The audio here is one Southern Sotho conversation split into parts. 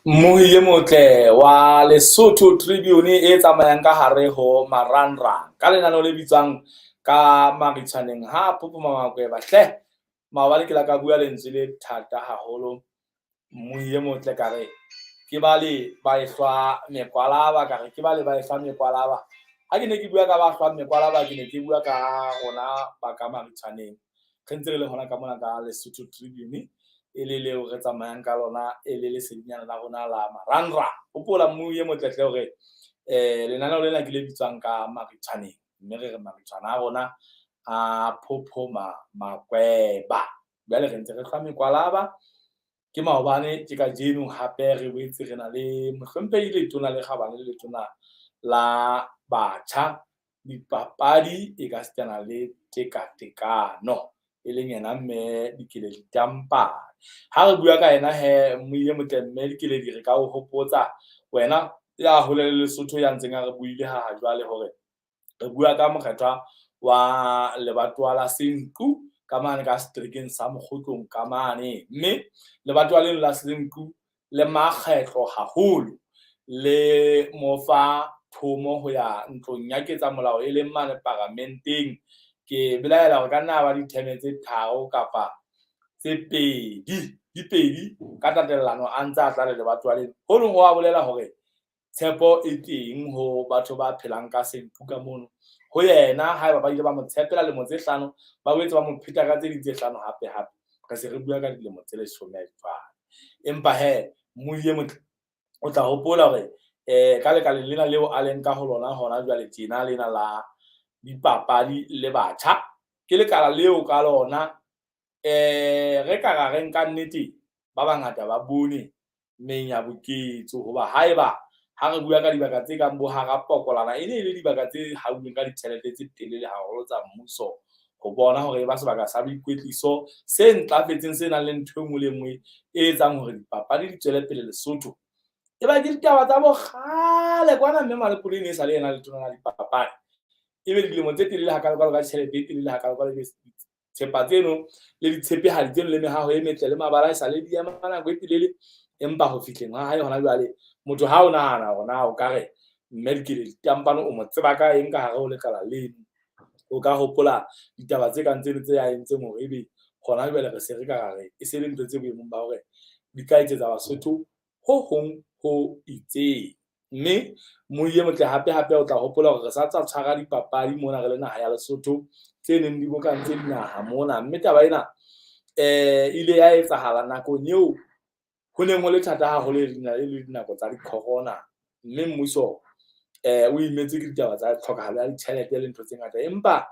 Mmohi e motle wa Lesotho Tribune e tsamayang ka hare ho marangrang ka lenaneo le bitswang ka Maritshwaneng ha phophoma makweba hle. Maobane ke la ka bua lentswe le thata haholo, mmohi e motle ka re ke bale ba ehlwa mekwalaba, ka re ke bale ba ehlwa mekwalaba. Ha ke ne ke bua ka ba hlwang mekwalaba, ke ne ke bua ka rona ba ka Maritshwaneng. Re ntse re le hona ka mona ka Lesotho Tribune e le leo re tsamayang ka lona e le lesedinyana la rona la marangrang. Hopola mmohi e motle hle hore lenaneo lena ke le bitswang ka Maritshwaneng, mme re re maritshwana a rona a phophoma makweba. Jwale re ntse re hlwa mekwalaba, ke maobane ke kajeno hape re boetse re na le mohlomphehi Letona le Kgabane le Letona la Batjha, Dipapadi e ka sitana le Tekatekano, e leng yena mme Dikeledi Tampane. Ha re bua ka yena hee mmohi e motle mme Dikeledi re ka o hopotsa wena ya hole le Lesotho ya ntseng a re buile ha jwale hore re bua ka mokgethwa wa lebatowa la Senqu ka mane ka seterekeng sa Mokgotlong ka mane, mme lebatowa leno la Senqu le makgetlo haholo le mo fa thomo ho ya ntlong ya ketsamolao e leng mane paramenteng. Ke belaela hore ka nna ba ditheme tse tharo kapa tse pedi, di pedi ka tatellano a ntse a tla le lebatowa lena. Ho nong ho a bolela hore tshepo e teng ho batho ba phelang ka Senqu ka mono ho yena. Haeba ba ile ba mo tshepela lemo tse 5, ba boetse ba mo pheta ka tse ding tse 5 hape hape, re se re bua ka dilemo tse 10 jwale. Empa hee mmohi e motle o tla hopola hore ka lekaleng lena leo a leng ka ho lona hona jwale tjena lena la dipapadi le batjha, ke lekala leo ka lona re ka ra reng ka nnete ba bangata ba bone menyabuketso. Hoba haeba ha re bua ka dibaka tse kang bo hara Pokolana, e ne e le dibaka tse hauweng ka ditjhelete tse telele haholo tsa mmuso ho bona hore e ba sebaka sa boikwetliso se ntlafetseng, se nang le ntho e nngwe le nngwe e etsang hore dipapadi di tswele pele Lesotho. E ba ke ditaba tsa bokgale kwana, mme Malekole e ne e sa le yena letona la dipapadi, ebe dilemo tse telele hakalo-kalo ka tjhelete e telele hakalo-kalo, ebe tshepa tseno le ditshepehadi tseno le mehaho e metle le mabala e sale di ema nako e telele. Empa ho fihleng ha hae hona jwale, motho ha o nahana hore na o ka re mme Dikeledi Tampane o mo tseba ka eng ka hare ho lekala leno, o ka hopola ditaba tse kang tseno tse a entseng hore ebe hona jwale re se re ka re e se le ntho tse boemong ba hore di ka etsetsa Basotho ho hong ho itseng. Mme mmohi e motle hape hape o tla hopola hore re sa tswa tshwara dipapadi mona re le naha ya Lesotho tse neng di bokantse dinaha mona, mme taba ena ile ya etsahala nakong eo ho neng ho le thata haholo e le dinako tsa di-corona, mme mmuso o imetswe ke ditaba tsa tlhokahalo ya ditjhelete le ntho tse ngata. Empa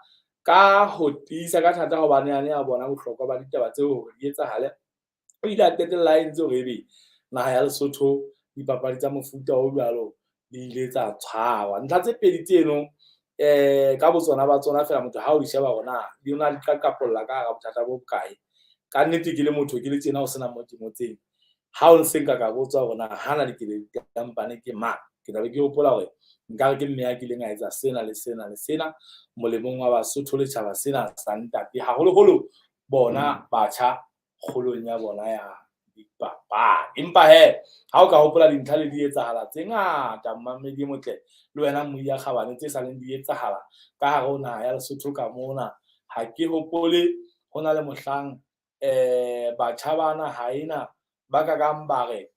ka ho tiisa ka thata hobane a ne a bona bohlokwa ba ditaba tseo hore di etsahale, o ile a qetella a entse hore ebe naha ya Lesotho dipapadi tsa mofuta o jwalo di ile tsa tshwarwa. Ntlha tse pedi tseno ka botsona ba tsona feela motho ha o di sheba hore na di na di qaqapolla ka hara bothata bo bokae. Ka nnete ke le motho ke le tjena ho sena mo ke ngotseng, ha o se nka ka botsa hore na hana Dikeledi Tampane ke mang, ke tla be ke hopola hore nkare ke mme ya kileng a etsa sena le sena le sena molemong wa Basotho le tjhaba sena sa ntate, haholoholo bona batjha kgolong ya bona ya dipapadi. Empa hee ha o ka hopola dintlha le di etsahala tse ngata, mmamedi e motle le wena mmohi ya kgabane, tse saleng di etsahala ka hare ho naha ya Lesotho ka mona, ha ke hopole ho na le mohlang batjha ba naha ena ba ka kang ba re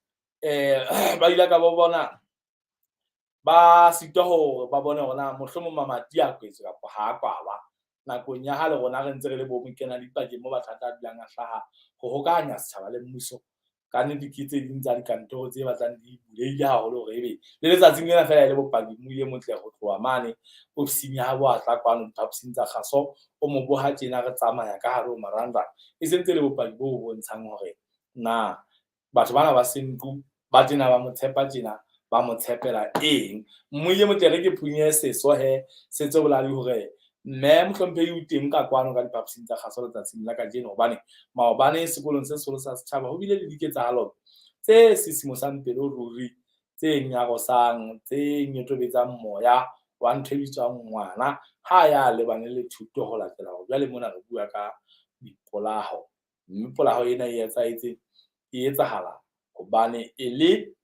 ba ile ka bo bona ba sitwa hore ba bone hore na mohlomong mamati a kwetswe kapa ha a kwalwa. Nakong ya ha le rona re ntse re le bo mokena dipakeng mo mathata a dulang a hlaha ho hokahanya setjhaba le mmuso. Ka nnete ke tse ding tsa dikantoro tse batlang di bulehile haholo hore ebe le letsatsing lena feela e le bopaki mmohi e motle ho tloha mane ofising ya habo a tla kwano diphaposing tsa kgaso, o mo boha tjena re tsamaya ka hare ho marangrang, e sentse le bopaki bo bontshang hore na batho bana ba Senqu ba tena ba mo tshepa tjena, ba mo tshepela eng. Mmohi e motle re ke phunye seso he se tse boladi hore mme mohlomphehi o teng ka kwano ka diphaposing tsa kgaso letsatsing la kajeno, hobane maobane sekolong se seholo sa setjhaba ho bile le diketsahalo tse sisimosang pelo ruri, tse nyarosang, tse nyotobetsang moya wa ntho e bitswang ngwana ha ya lebane le thuto ho latela hore jwale mona re bua ka dipolaho, mme polaho ena e etsahetse e etsahala hobane e le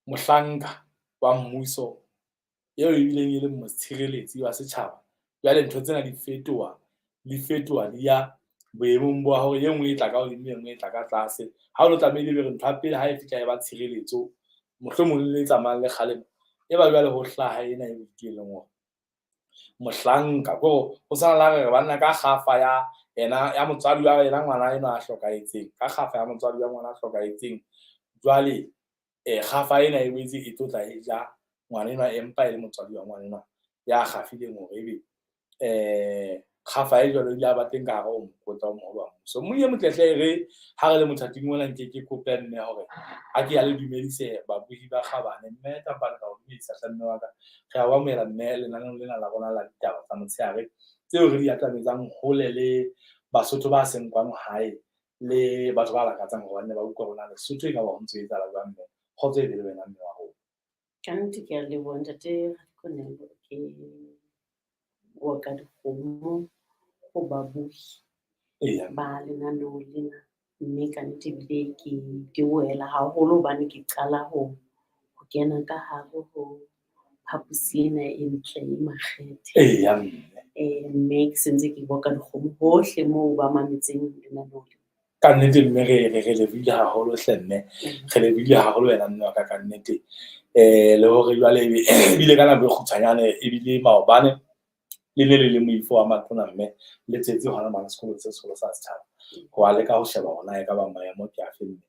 Mohlanka wa mmuso eo ebileng e leng motshireletsi wa setjhaba. Jwale ntho tsena di fetoha, di fetoha di ya boemong ba hore e nngwe e tla ka hodimo, e nngwe e tla ka tlase. Ha o no tlamehile ebe re ntho ya pele ha e fihla e ba tshireletso, mohlomong le tsamayang le kgalemo. E ba jwale ho hlaha ena e leng hore mohlanka kore ho tshwana le ha re re banna ka kgafa ya yena ya motswadi wa yena ngwana enwa a hlokahetseng, ka kgafa ya motswadi wa ngwana a hlokahetseng. Jwale kgafa ena e boetse e tlo tla e ja ngwana enwa, empa e le motswadi wa ngwana enwa ya kgafileng hore ebe kgafa e jwalo o ile a ba teng ka hare ho mokotla o moholo wa mmuso. E motle hle e re ha re le mothating ona nke ke kope mme hore a ke a le dumedise babohi ba kgabane. Mme Tampane ka o dumedisa hle mme wa ka. Re a o amohela mme lenaneong lena la rona la ditaba tsa motshehare tseo re di atametsang hole le Basotho ba seng kwano hae le batho ba lakatsang hore ba nne ba utlwe hore na Lesotho e ka ba ho ntso etsahala jwang mme. Kgotso e be le wena mme wa rona. Ka nnete ke a leboha ntate Radikonelo, ke bua ka dikgomo ho babohi ba lenaneo lena. Mme ka nnete ebile ke lebohela haholo hobane ke qala ho kena ka hare ho phaposi ena e ntle e makgethe. Eya mme. Mme ke sentse ke boka dikgomo hohle moo ba mametseng lenaneo lena. Ka nnete mme re lebohile haholo hle mme. Re lebohile haholo wena mme wa ka ka nnete. Le hore jwale ebile ka nako e kgutshwanyane ebile maobane le ne le le moifo wa matona mme le tswetse hona mane sekolong se seholo sa setjhaba. Ho wa leka ho sheba hore na ekaba maemo ke afe mme.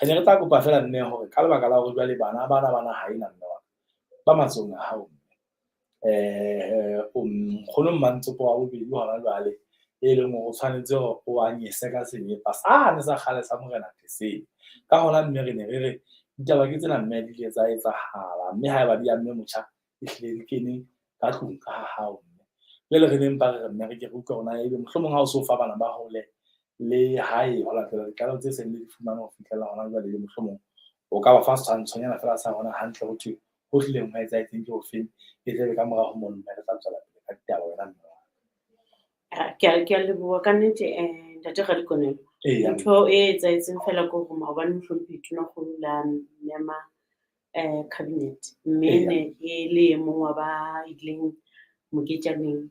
Re ne re tla kopa feela mme hore ka lebaka la hore jwale bana bana ba naha ena mme wa ka, ba matsohong a hao mme. Nkgono Mmantsopa wa bobedi hona jwale e leng hore o tshwanetse hore o anyese ka senyepa sane sa kgale sa Morena Thesele. Ka hona mme re ne re re ditaba ke tsena mme di ile tsa etsahala, mme haeba di amme motjha e hlile di kene ka tlung ka ha hao mme. Jwale re ne mpa re re mme re ke re utlwe hore na ebe mohlomong ha o so fa bana ba hole le hae ho latela ditlaleho tse seng le di fumane ho fihlela hona jwale, ebe mohlomong o ka ba fa setshwantshonyana feela sa hona hantle ho thwe ho hlileng ho etsahetseng ke ofeng, e tle be ka morao ho mono mme re tla tswela pele ka ditaba wena mme wa ka. Ke a leboha ka nnete ntate Radikonelo. Ntho e etsahetseng feela ke hore maobane mohlomphehi Tonakgolo la mema cabinet. Mme ne ke le e mong wa ba ileng moketjaneng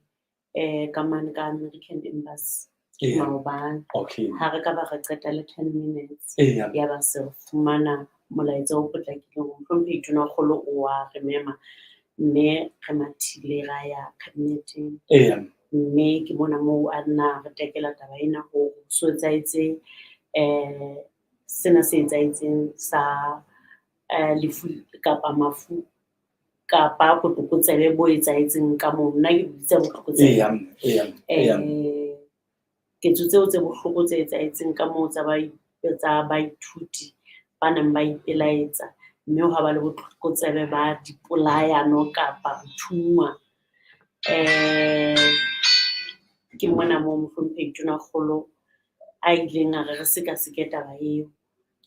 ka mane ka American Embassy maobane. Ha re ka ba re qeta le 10 minutes ya ba se re fumana molaetsa o potlakileng hore mohlomphehi Tonakgolo o wa re mema, mme re mathile ra ya cabinet-eng. Mme ke mona moo a nna re tekela taba ena hore ho so etsahetse sena se etsahetseng sa lefu kapa mafu kapa botlokotsebe bo etsahetseng ka moo. Nna ke bitsa botlokotsebe. Ketso tseo tse bohloko tse etsahetseng ka moo tsa baithuti ba neng ba ipelaetsa, mme hwa ba le botlokotsebe ba dipolayano kapa ho thungwa. Ke mona moo mohlomphehi Tonakgolo a ileng a re re sekaseke taba eo.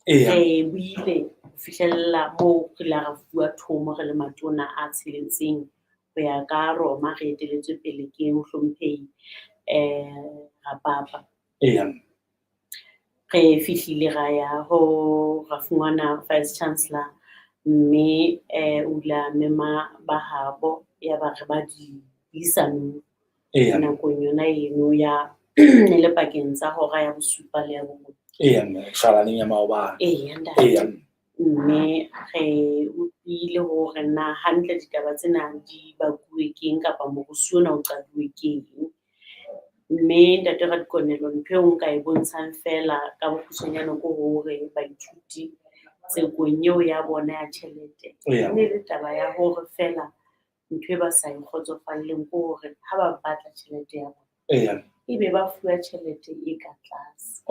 Re buile ho fihlella moo re ile ra fuwa thomo re le matona a tsheletseng ho ya ka Roma, re eteletswe pele ke mohlomphehi Rapapa. Re fihlile ra ya ho ra fumana Vice Chancellor, mme o ile a mema ba habo ya ba re ba dipuisanong nakong yona eno ya e le pakeng tsa hora ya bosupa le ya borobedi. Eya mme, shalaneng ya maobane. Eya ntate. Mme re utlwile hore na hantle ditaba tsena di bakuwe keng kapa morusu ona o qaduwe keng. Mme ntate Radikonelo, ntho eo nka e bontshang feela ka bokgutshwanyane ke hore baithuti tsekong eo ya bona ya tjhelete e ne le taba ya hore feela ntho e ba sa e kgotsofalleng ke hore ha ba batla tjhelete ya bona, ebe ba fuwa tjhelete e ka tlase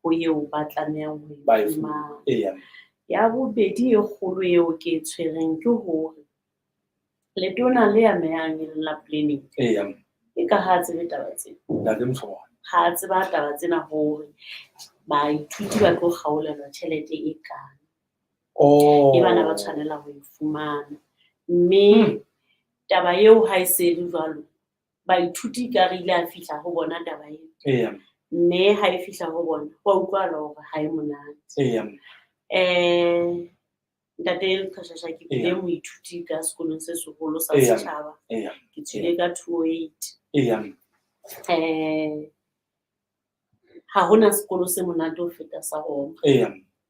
ho eo ba tlamehang ho e fumana. Ya bobedi e kgolo eo ke e tshwereng ke hore letona le amehang e leng la planning, e ka ha tsebe taba tsena. Ha tseba taba tsena hore baithuti ba tlo kgaolelwa tjhelete e kana. E bana ba tshwanela ho e fumana. Mme taba eo ha e se le jwalo, baithuti ka re ile a fihla ho bona taba eo. Mme ha e fihla ho bona, ho a utlwahala hore ha e monate. Ntate Leqhashasha, ke bile moithuti ka sekolong se seholo sa setjhaba. Ke tswile ka 208. Ha hona sekolo se monate ho feta sa Roma.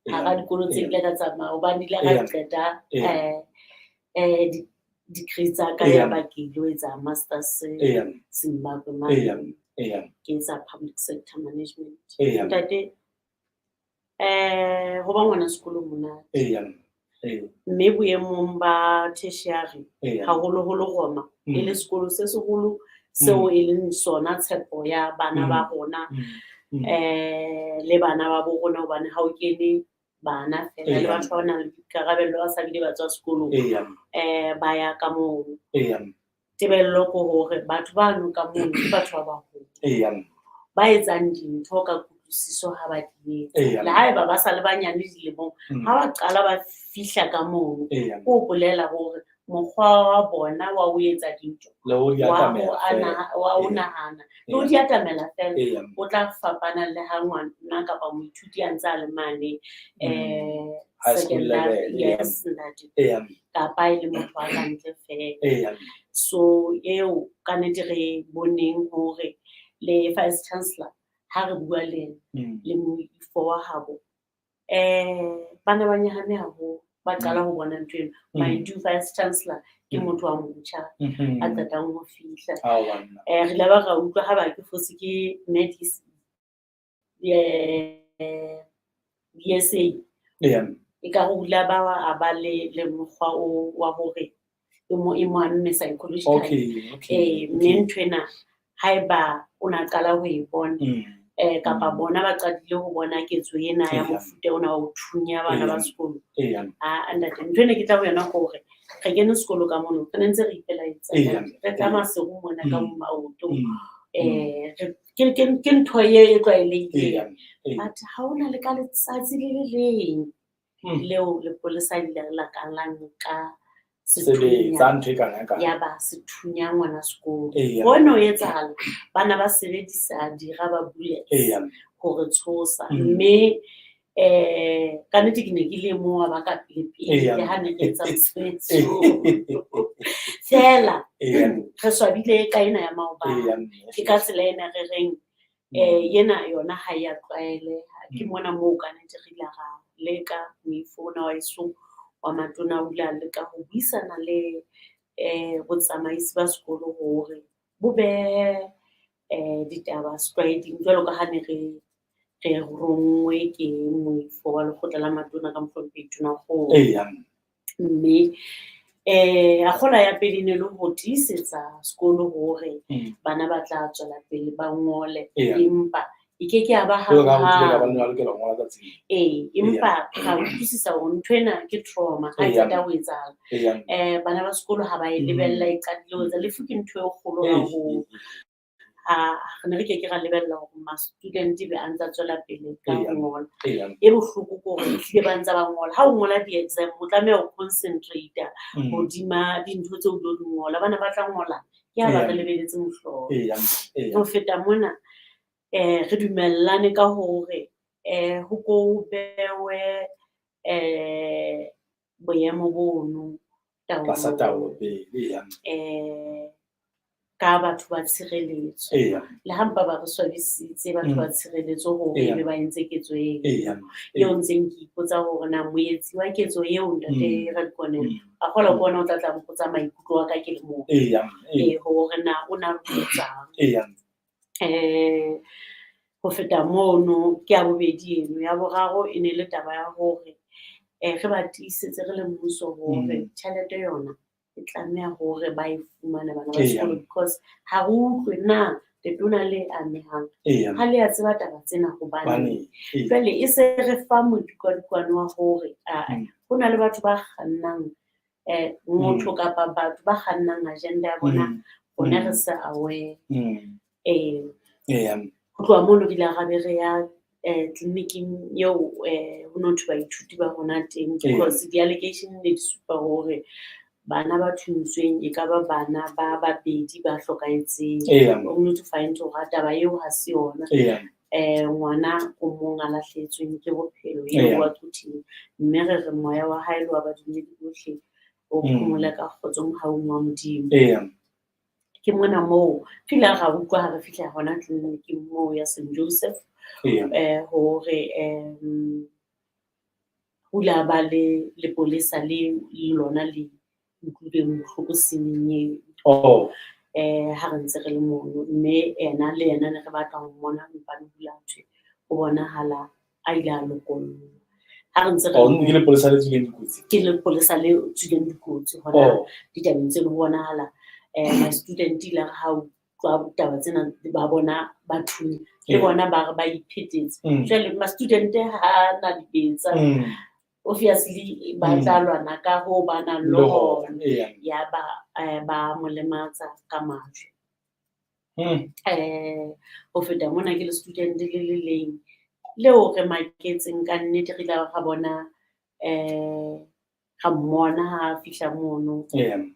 Hara dikolo tse ile ka tsamaya hobane ile ka qeta degree tsa ka, ya ba ke ilo etsa masters Zimbabwe mane. Ke etsa public sector management. Ntate, ho ba ngwana sekolo monate. Mme boemong ba tertiary, haholoholo Roma, e le sekolo se seholo seo e leng sona tshepo ya bana ba rona le bana ba bo rona, hobane ha o kene bana fela le batho ba nang le boikarabello ba sa bile ba tswa sekolong ba ya ka moo. Tebello ke hore batho bano ka mono ke batho ba baholo ba etsang dintho ka kutlwisiso ha ba di etsa. Le haeba ba sa le banyane dilemong, ha ba qala ba fihla ka mono, o bolela hore mokgwa wa bona wa ho etsa dintho, wa ho nahana le ho di atamela fela, o tla fapana le ha ngwana kapa moithuti a ntse a le mane secondary, yes ntate, kapa e le motho a ka ntle fela. So eo ka nnete re boneng hore le vice chancellor ha re bua le ena le moifo wa habo, bana ba nyahame haholo, ba qala ho bona ntho eno. Mind you, vice chancellor ke motho wa motjha a qetang ho fihla. Re ile ba ra utlwa ha ba ke fose ke Medis DSA e ka re hula ba a ba le mokgwa o wa hore e mo amme psychologically. Mme ntho ena haeba o na qala ho e bona kapa bona ba qadile ho bona ketso ena ya mofuta ona wa ho thunya bana ba sekolo. Ntate, ntho ena ke tla ho yona ke hore re kene sekolo ka mono, re ne ntse re ipelaetsa, re tla maseru mona ka maoto. Ke ntho e tlwaelehileng. But ha hona le ka letsatsi le le leng leo lepolesa le ile la ka la nka sethunya, ya ba sethunya ngwana sekolo. Hona ho etsahala, bana ba sebedisa di-rubber bullets hore tshosa. Mme ka nnete ke ne ke le mong wa ba ka pele pele le ha ne re etsa mosebetsi oo. Feela re swabile ka ena ya maobane. Ke ka tsela ena re reng ena yona ha ya tlwaeleha. Ke mona moo ka nnete re ile ra leka moifo ona wa heso wa matona o ile a leka ho buisana le botsamaisi ba sekolo hore bo behe ditaba setlwaeding jwalo ka ha ne re ronngwe ke moifo wa lekgotla la matona ka mohlomphehi Tonakgolo. Mme akgola ya pele ne le ho tiisetsa sekolo hore bana ba tla tswela pele ba ngole, empa e ke ke ya ba hanghang. Empa ra utlwisisa hore ntho ena ke trauma ha e qeta ho etsahala. Bana ba sekolo ha ba e lebella e qadile ho etsa lefu, ke ntho e kgolo haholo. Re ne re ke ke ra lebella hore ma-student be a ntsa tswela pele ka ho ngola. E bohloko ke hore ehlile ba ntse ba ngola. Ha o ngola di-exam o tlameha ho concentrate hodima dintho tseo o tlo di ngola. Bana ba tla ngola ke ha ba re lebeletse mohlolo. Ho feta mona re dumellane ka hore ho ko bewe boemo bono taolong ka batho ba tshireletso. Le ha mpa ba re swabisitse batho ba tshireletso hore ebe ba entse ketso eo. Eo ntseng ke ipotsa hore na moetsi wa ketso eo ntate Radikonelo, a kgolwa ke ona o tla tla mpotsa maikutlo a ka ke le mong. Hore na o na etsang. Ho feta mono ke ya bobedi eno. Ya boraro e ne le taba ya hore re ba tiisetse re le mmuso hore tjhelete yona e tlameha hore ba e fumane bana ba sekolo, because ha re utlwe na letona le amehang ha le a tseba taba tsena hobane jwale e se re fa modikwadikwane wa hore ho na le batho ba kgannang motho kapa batho ba kgannang agenda ya bona rona re se aware. Ho tloha mono re ile ra be re ya tleliniking eo ho no thwe baithuti ba rona teng, because di-allegation ne di supa hore bana ba thuntsweng e ka ba bana ba babedi ba hlokahetseng. Only to find hore taba eo ha se yona. Ngwana o mong a lahlehetsweng ke bophelo eo wa Quthing, mme re re moya wa hae le wa badumedi bohle o phomole ka kgotso mohaung wa Modimo. Ke mona moo re ile ra utlwa ha re fihla hona tleliniking moo ya St Joseph hore ho ile ha ba le lepolesa le lona le utlwileng bohloko scene-ing eo. Ha re ntse re le mono, mme ena le yena ne re batla ho mmona empa ho ile ha thwe ho bonahala a ile a lokollwa. Ha re ntse re Oh, le ke lepolesa le tswileng dikotsi. Ke lepolesa le tswileng dikotsi hona ditabeng tseno. Ho bonahala my student ile re ha utlwa taba tsena, ba bona ba thunya le bona ba re ba iphetetse. Jwale ma student ha na dibetsa, obviously ba tla lwana ka ho ba nang le Le hona. hona. Ya ba ba mo lematsa ka majwe. Ho feta mona, ke le student le le leng leo re maketseng ka nnete, re ile ra bona ra mmona ha a fihla mono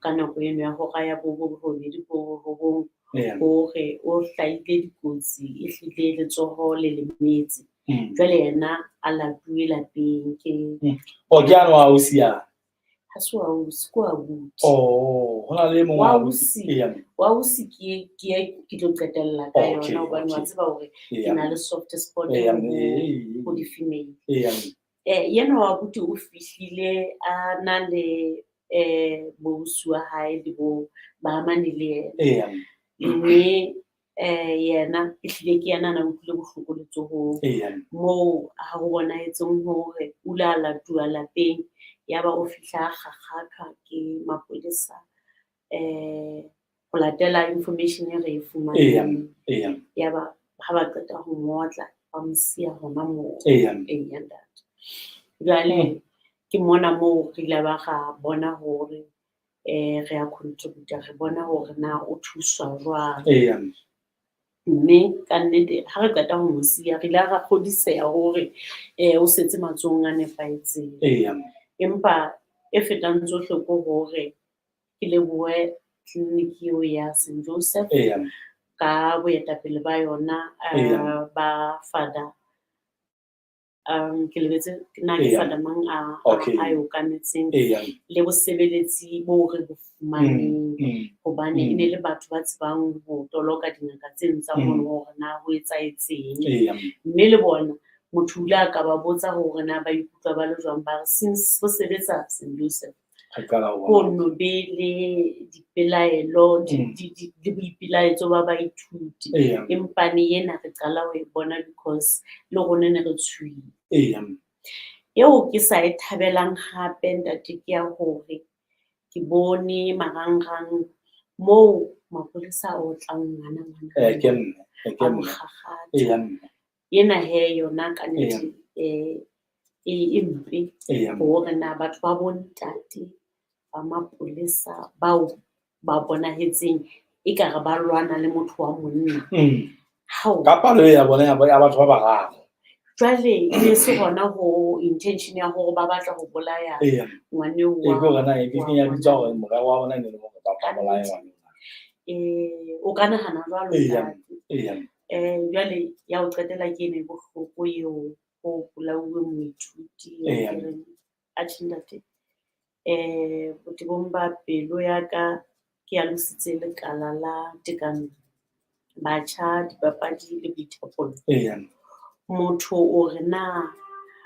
ka nako eno ya hora ya bo 8 bo 9, hore o hlahile dikotsi, ehlile letsoho le lemetse. Jwale yena a latuwe lapeng ke Oh, ke ano wa ausi ya. Ha se wa ausi, ke wa abuti. Oh, ho na le e mong Wa wa ausi. ausi. Wa ausi ke tlo qetella ka yona hobane wa tseba hore ke na le soft spot ho di-female. Yena wa abuti o fihlile a na le bo ausi wa hae le bo bahamane le yena. Mme yena ehlile ke yena a na utlwile bohloko letsohong. Moo ha ho bonahetseng hore o ile a latuwa lapeng, ya ba o fihla a kgakgathwa ke mapolesa ho latela information e re e fumaneng. Ya ba ha ba qeta ho mo otla, ba mo siya hona moo. Eya ntate. Jwale ke mona moo re ile ba ra bona hore re a contribute-a, re bona hore na o thuswa jwang. Mme kannete ha re qeta ho mo siya, re ile ra kgodiseha hore o setse matsohong a nepahetseng. Empa e fetang tsohle ke hore ke lebohe clinic eo ya St Joseph ka boetapele ba yona ba Father, ke lebetse na ke Father mang a a e okametseng, le bosebeletsi boo re bo fumaneng, hobane e ne le batho ba tsebang ho toloka dingaka tseno tsa mono hore na ho etsahetseng. Mme le bona motho o ile a ka ba botsa hore na ba ikutlwa ba le jwang, ba re since ho sebetsa St Joseph Re qala ho ho bona. No be le dipelaelo le boipelaetso ba baithuti. Empa ne ena re qala ho e bona because le rona ne re tshohile. Eo ke sa e thabelang hape ntate ke ya hore ke bone marangrang moo mapolesa a otlang ngwana ngwana Ke mme, ke a mo mme. kgakgatha. Eya mme. Ena hee yona kannete e mpe hore na batho ba bo ntate ba mapolesa bao ba bonahetseng ekare ba lwana le motho wa monna. Hao. Ka palo ya bona ya batho ba bararo. Jwale e ne se hona ho intention ya hore ba batla ho bolaya ngwana eo Ke hore na e ke wa ya bitswa ngwanana. hore morero wa bona e ne le hore ba bolaye ngwana. O ka nahana jwalo ntate. Jwale ya ho qetela ke ena e bohloko eo ho bolauwe moithuti eo ke reng atjhe ntate, botebong ba pelo ya ka ke alositse lekala la tekano, batjha, dipapadi le boithapollo. Motho o re na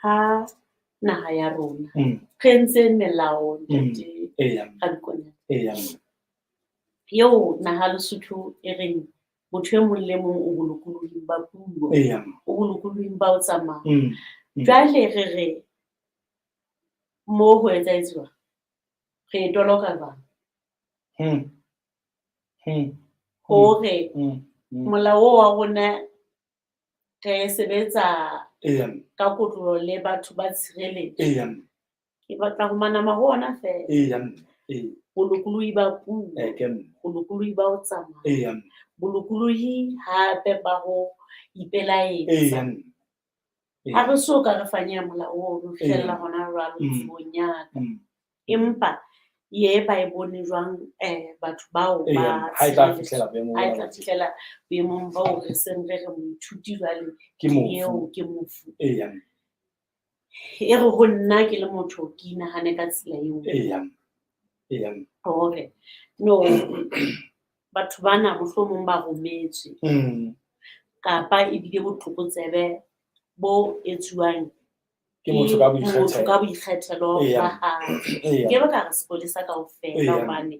ha naha ya rona re entse melao ntate Radikonyana. Eo naha Lesotho e reng motho e mong le mong o bolokolohing ba puo, o bolokolohing ba ho tsamaya. Jwale re re moo ho etsahetse jwang? Re e toloka jwang? Hore molao oo wa rona re sebetsa ka kotloloho le batho ba tshireletso. Ke batla ho manama ho ona feela. Eya mme. Ee. Bolokolohi ba puo, Ke mme. bolokolohi ba ho tsamaya, Eya mme. bolokolohi hape ba ho ipelaetsa. Eya mme. Ha re so ka re fanyeha molao ono ho fihlella hona jwale tsebong ya ka. Empa Ye ba e bone jwang batho bao Eya, ba ha e tla tshireletso? fihlela boemong Ha e bona tla ba fihlela boemong bao re seng re re moithuti jwale Ke mofu. eo ke mofu. Eya. E re ho nna ke le motho ke inahane ka tsela eo. Eya. Eya. Hore no batho bana mohlomong ba rometswe kapa ebile botlokotsebe bo etsuwang Ke motho ka motho boikgethelo. ka boikgethelo Eya. ba hae. Eya. Ke ba ka re sepolesa kaofela Eya. hobane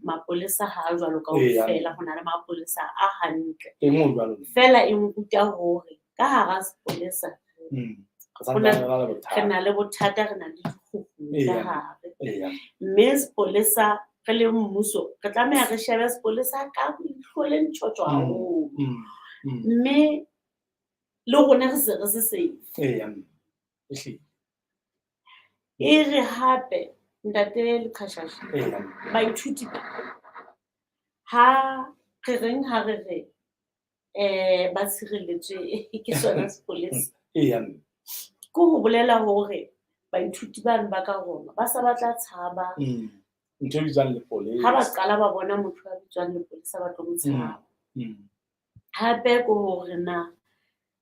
mapolesa ha a jwalo Eya. kaofela, ho na le mapolesa a hantle. Teng ho jwalo. Feela e nruta hore ka hara sepolesa Re santsane re na le re bothata. na le bothata, re na le dikgukguni ka Eya. hare. Eya. Mme sepolesa re le mmuso re tlameha re shebe sepolesa ka leihlo le ntjhotjho haholo. Mme le rona re se re se safe. Eya. Ehlile. E re hape ntate Leqhashashe, Eya. baithuti ba ha re reng ha re re ba tshireletswe ke sona sepolesa. Eya. Ke ho bolela hore baithuti bano ba ka rona ba sa batla tshaba. Ntho e bitswang lepolesa. Ha ba qala ba bona motho a bitswang lepolesa ba tlo mo tshaba. Hape ke hore na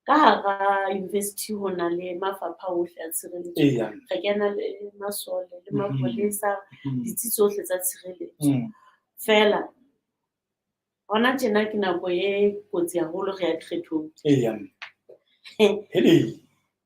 ka hara university ho na le mafapha ohle a tshireletso. Eya. Re kena le masole le mapolesa, ditsi tsohle tsa tshireletso. Feela hona tjena ke nako e kotsi haholo re ya dikgethong. Eya. Hele.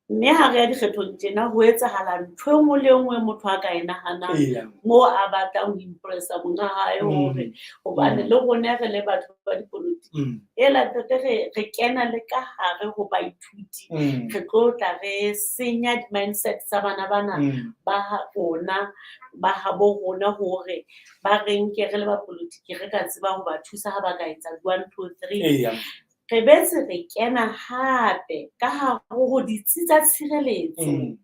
Mme ha re ya dikgethong tjena ho etsahala ntho e nngwe le e nngwe motho a ka e nahanang Eya. moo a batlang ho impressa monga hae hore hobane le rona re le batho ba dipolotiki. Ela ntate re kena le ka hare ho baithuti. Re tlo tla re senya di-mindset tsa bana bana ba ha rona, ba habo rona hore ba re nke re le bapolotiki re ka tseba ho ba thusa ha ba ka etsa 1, 2, 3. Eya. Re betse re kena hape ka hare ho ditsi tsa tshireletso.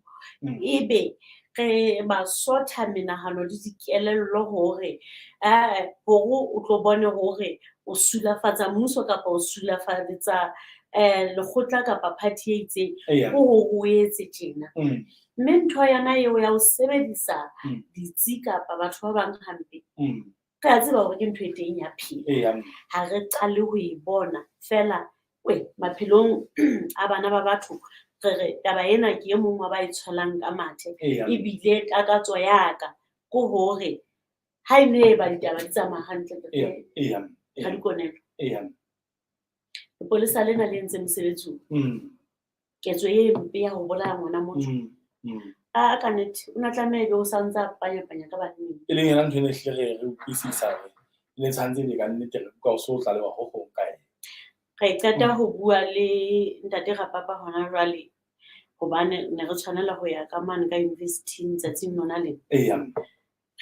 Ebe re ba sotha menahano le dikelello hore hore o tlo bone hore o sulafatsa mmuso kapa o sulafaletsa lekgotla kapa party e itseng, Eya. ke hore o etse tjena. Mme ntho yona eo ya ho sebedisa ditsi kapa batho ba bang hampe, re a tseba hore ke ntho e teng ya phela. Eya. Ha re qale ho e bona feela we maphelong a bana ba batho re re taba ena ke e mong wa ba e tshwelang ka mathe. Eya. Ebile takatso ya ka ke hore ha e ne e ba ditaba di tsamaya hantle Eya. Eya. ka dikonelo. Eya. Lepolesa lena le entse mosebetsi o. Ketso e mpe ya ho bolaya ngwana motho. A ka nnete o na tlameha ebe o santse a panya-panya ka banneng. E leng yona ntho e ne hlile re utlwisisa hore e ne tshwanetse ebe ka nnete re utlwa o so tlalewa ho hong ka ena. Re qeta ho bua le ntate Rapapa hona jwale hobane ne re tshwanela ho ya ka mane ka university-ing tsatsing lona lena. Eya.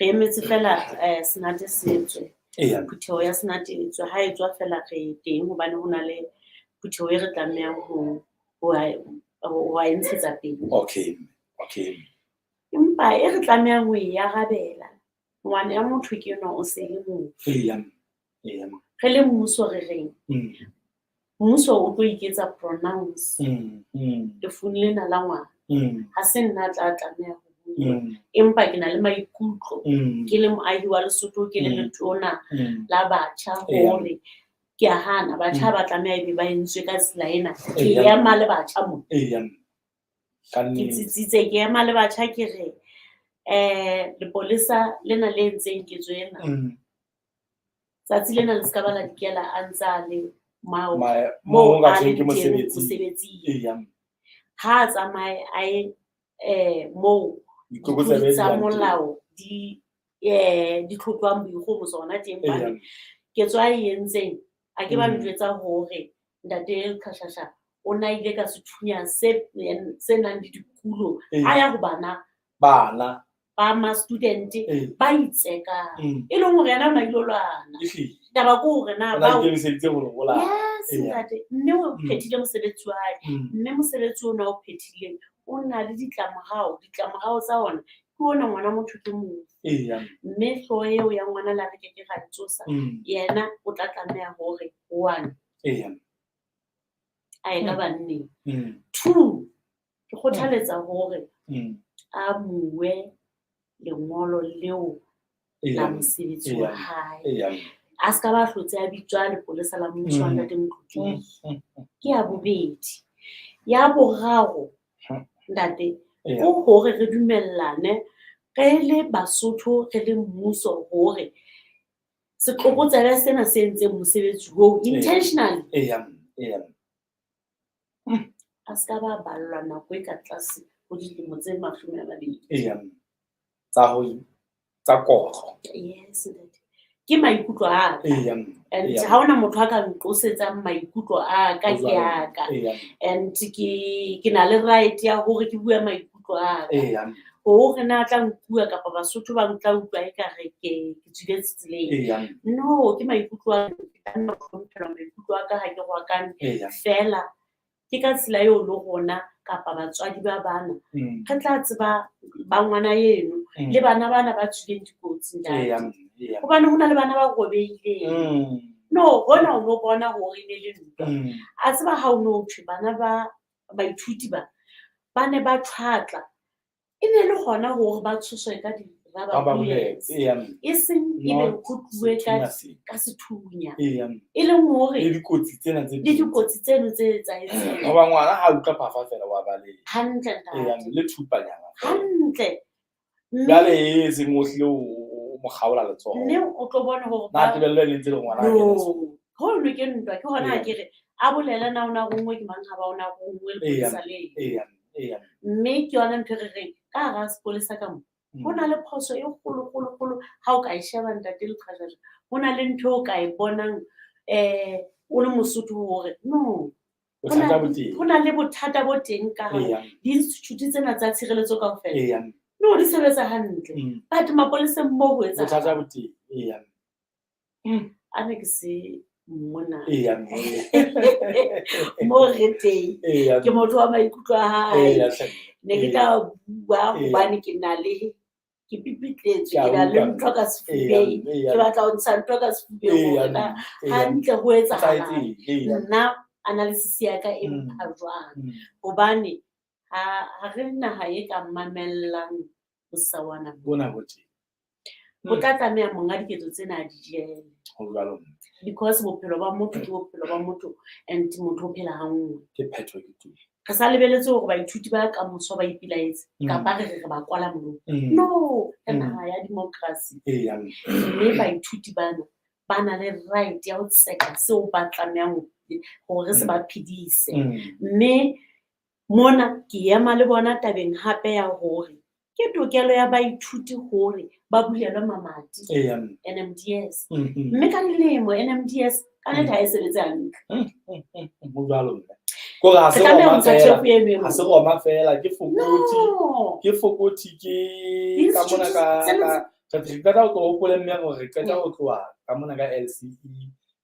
Re emetse fela senate se tswe. Eya. Phutheho ya senate e tswe. Ha e tswa fela re teng hobane ho na le phutheho e re tlamehang ho e ntshetsa pele. Okay. Okay. Empa e re tlamehang ho e arabela, ngwana ya motho ke enwa o se le mofu. Eya. Eya. Re le mmuso re reng? Mmuso o tlo iketsa pronounce lefung lena la ngwana. Ha se nna a tla tlameha ho bua. Empa ke na le maikutlo. Ke le moahi wa Lesotho, ke le letona la batjha Eya. hore ke a hana batjha ba tlameha ebe ba entswe ka tsela ena. Ke Eya. ema le batjha mona. Eya. Ka Ke nnete. tsitsitse, ke ema le batjha ke re lepolesa lena le entseng ketso ena. Tsatsi lena le ska ba la dikela a ntse a le Moo moo ka a thweng ke leng teng mosebetsing. mosebetsing. Eya. Ha a tsamaye a ye moo Ditlokotsebe ditlolo di tsa yang teng. molao di di tlhotlwang boikgohomoso hona teng Eya. hobane ketso a e entseng a ke ba njwetsa hore ntate Qhashasha o na ile ka sethunya se nang le dikulo Eya. a ya ho bana Bana. ba ma student Eya. ba itsekang. E leng hore yena o na ilo lwana. Ehlile. Taba ke hore na O na bao ikemiseditse ho lo bolaya. Yes, Eya. ntate. Mme o phethile mosebetsi wa hae. Mme mosebetsi ona o phethileng o na le ditlamorao. Ditlamorao tsa ona ke ona ngwana motho ke mofu. Eya. Mme hlooho eo ya ngwana la re ke ke ra tsosa. Yena o tla tlameha hore 1. Eya. A ye ka banneng. 2, ke kgothaletsa hore a bue lengolo leo la mosebetsi wa hae. A ska ba hlotse a bitswa lepolesa la mmuso wa Ntate Motlotlehi. Ke ya bobedi. Ya boraro, ntate, ke hore re dumellane re le Basotho, re le mmuso hore setlokotsebe sena se entseng mosebetsi oo intentionally a ska ba ballwa nako e ka tlase ho dilemo tse 20. Tsa kotlo. Yes, ntate. Ke maikutlo a ka. And ha hona motho a ka nqosetsang maikutlo a ka, ke a ka. And ke na le right ya hore ke bue maikutlo a ka. Hore na tla nkuwa kapa Basotho ba ntla utlwa ekare ke tswile tseleng. No, ke maikutlo a ka, ke tla nna ho maikutlo a ka ha ke rwakane. Feela ke ka tsela eo le rona kapa batswadi ba bana re tla tseba ba ngwana eno le bana bana ba tswileng dikotsi ntate. Hobane ho na le bana ba robehileng. No, hona o no bona hore e ne le ntwa. A tseba ha o no thwe bana ba baithuti ba ba ne ba tjhwatla. E ne le hona hore ba tshoswe ka di-rubber bullets. E seng ebe ho tluwe ka sethunya. E leng hore le dikotsi tsena tse le dikotsi tseno tse etsahetseng. Hoba ngwana ha utlwa phafa fela wa baleha. Hantle ntate. Le thupanyana. Hantle. Jwale e seng o hlile o mo kgaola letsoho. Mme o tlo bona hore na tebello e ne ntse le ngwana a kena sekolo. Ho no ke ntwa, ke hona ha ke re a bolele na o na rongwe ke mang ha ba o na rongwe lepolesa le. Mme ke yona ntho e re reng ka hara sepolesa ka mo. Ho na le phoso e kgolo, kgolo, kgolo ha o ka e sheba ntate Leqhajana. Ho na le ntho o ka e bonang o le Mosotho hore no. Ho na le bothata bo teng ka hare di-institute tsena tsa tshireletso kaofela. No, di sebetsa hantle. But mapoleseng moo ho etsahala. Bothata bo teng. A ne ke se mona. Mo re teng. Ke motho wa maikutlo a hae. Ne ke tla bua hobane ke na le ke pipitletswe, ke na le ntho ka sefubeng. Ke batla ho ntsha ntho ka sefubeng hore na hantle ho etsahalang. Nna analysis ya ka e mpha jwang. Hobane ha re naha e ka mamellang bosawana bona bo teng. Ho tla tlameha monga diketso tsena a di jele. Because bophelo ba motho ke bophelo ba motho and motho o phela ha nngwe. Ke phetho ke tu. Re sa lebeletse hore baithuti ba kamoso ba ipelaetse kapa re re ba kwala molomo. No, re naha ya democracy. Mme baithuti bana ba na le right ya ho tseka seo ba tlamehang hore se ba phedise. Mme mona ke ema le bona tabeng hape ya hore ke tokelo ya baithuti hore ba bulelwe mamati NMDS. Mme ka dilemo NMDS ka nnete ha e sebetse hantle. Ho jwalo mme. Kore ha se Roma fela, ha se Roma fela, ke Fokothi. Ke Fokothi ke ka mona ka re qeta ho hopole mme hore re qeta ho tloha ka mona ka LCE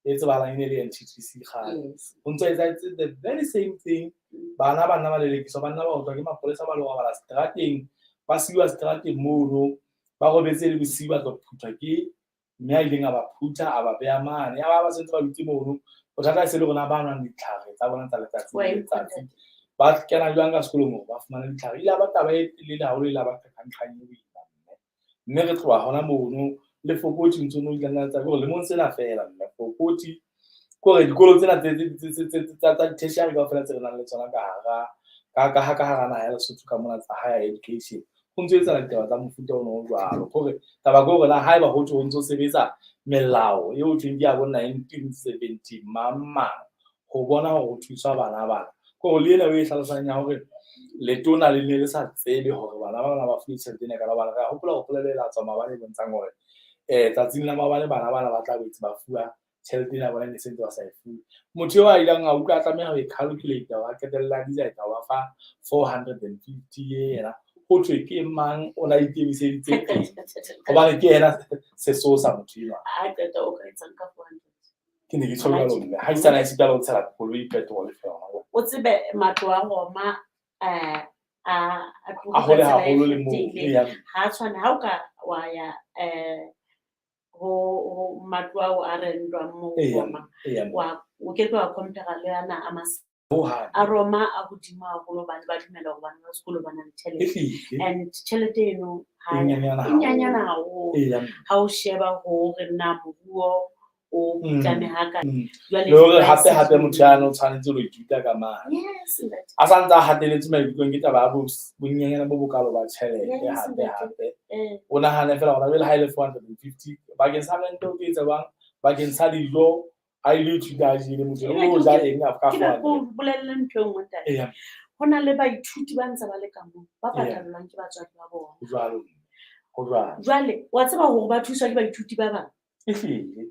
e tsebahalang e ne le NTTC kgale. Ho ntso etsahetse the very same thing. Bana ba nna ba lelekiswa, ba nna ba otlwa ke mapolesa, ba lo robala seterateng, ba siuwa seterateng mono, ba robetse le bosiu ba tlo phuthwa ke mme a ileng a ba phutha, a ba beha mane. Ya ba ba sentse ba dutse mono. Bothata e se le rona ba nwang ditlhare tsa bona tsa letsatsi le letsatsi. Ba kena jwang ka sekolong hore ba fumane ditlhare. Ile ba taba e telele haholo, ile ba qeqanqang e boima mme. Mme re tloha hona mono le Fokothi ntso no ile tsa hore lemong sena fela mme Fokothi kore dikolo tsena tsa tertiary kaofela tse re nang le tsona ka hara ka hara naha ya Lesotho ka mona tsa higher education. Ho ntso etsahala ditaba tsa mofuta ono o jwalo. Kore taba ke hore na haeba ho thwe ho ntso sebetsa melao eo thweng ke ya bo 1970 mang mang ho bona hore ho thuswa bana bana. Kore le ena o e hlalosang ya hore letona le ne le sa tsebe hore bana ba bana ba fuwe tjhelete ena ka hobane re a hopola hore polelo e la tswa maobane e bontshang hore tsatsing la maobane bana bana ba tla boetse ba fuwa tjhelete ena bona e ne se ntse ba sa e fuwe. Motho eo a ileng a utlwa a tlameha ho e calculate hore a qetelle a decide ho ba fa 450 yena. Ho thwe ke mang o na ikemiseditse eng? Hobane ke yena sesosa motho enwa. Ha qeta o ka etsang ka 400? Ke ne ke tjho jwalo mme. Ha isana e sita le ho tshela koloi petrol fela. O tsebe matlo a Roma a a hole haholo le moo. Ha tshwane ha o ka wa ya ho matlo ao a rendwang moo Roma. Wa o ke ke wa compare le ana a mas a Roma a hodimo haholo hobane ba dumela hore bana ba sekolo ba na le tjhelete. And tjhelete eno E nyenyana e nyenyana haholo. Eya. Ha o sheba hore na moruo o putlame hakae. Jwale Le hore hape di-price hape di motho yane o tshwanetse ho ithuta ka mane. Yes, ntate. A sa ntse a hateletswe maikutlong ke taba ya bonyenyana bo bokalo ba tjhelete Yes, hape ntate. hape. Eh. O nahane fela hore jwale ha e le 450 bakeng sa rente o tlo etsa jwang, bakeng sa dijo ha ile ithuta a jele motho Ebe o ja eng ka ke be 400. ke o bolelle ntho e nngwe ntate. Eya. Ho na le baithuti ba ntse ba le ka moo, ba Eya. patallwang ke batswadi ba bona. Ho jwalo. Ho jwalo. Jwale wa tseba hore ba thuswa ke baithuti ba bang. Ehlile.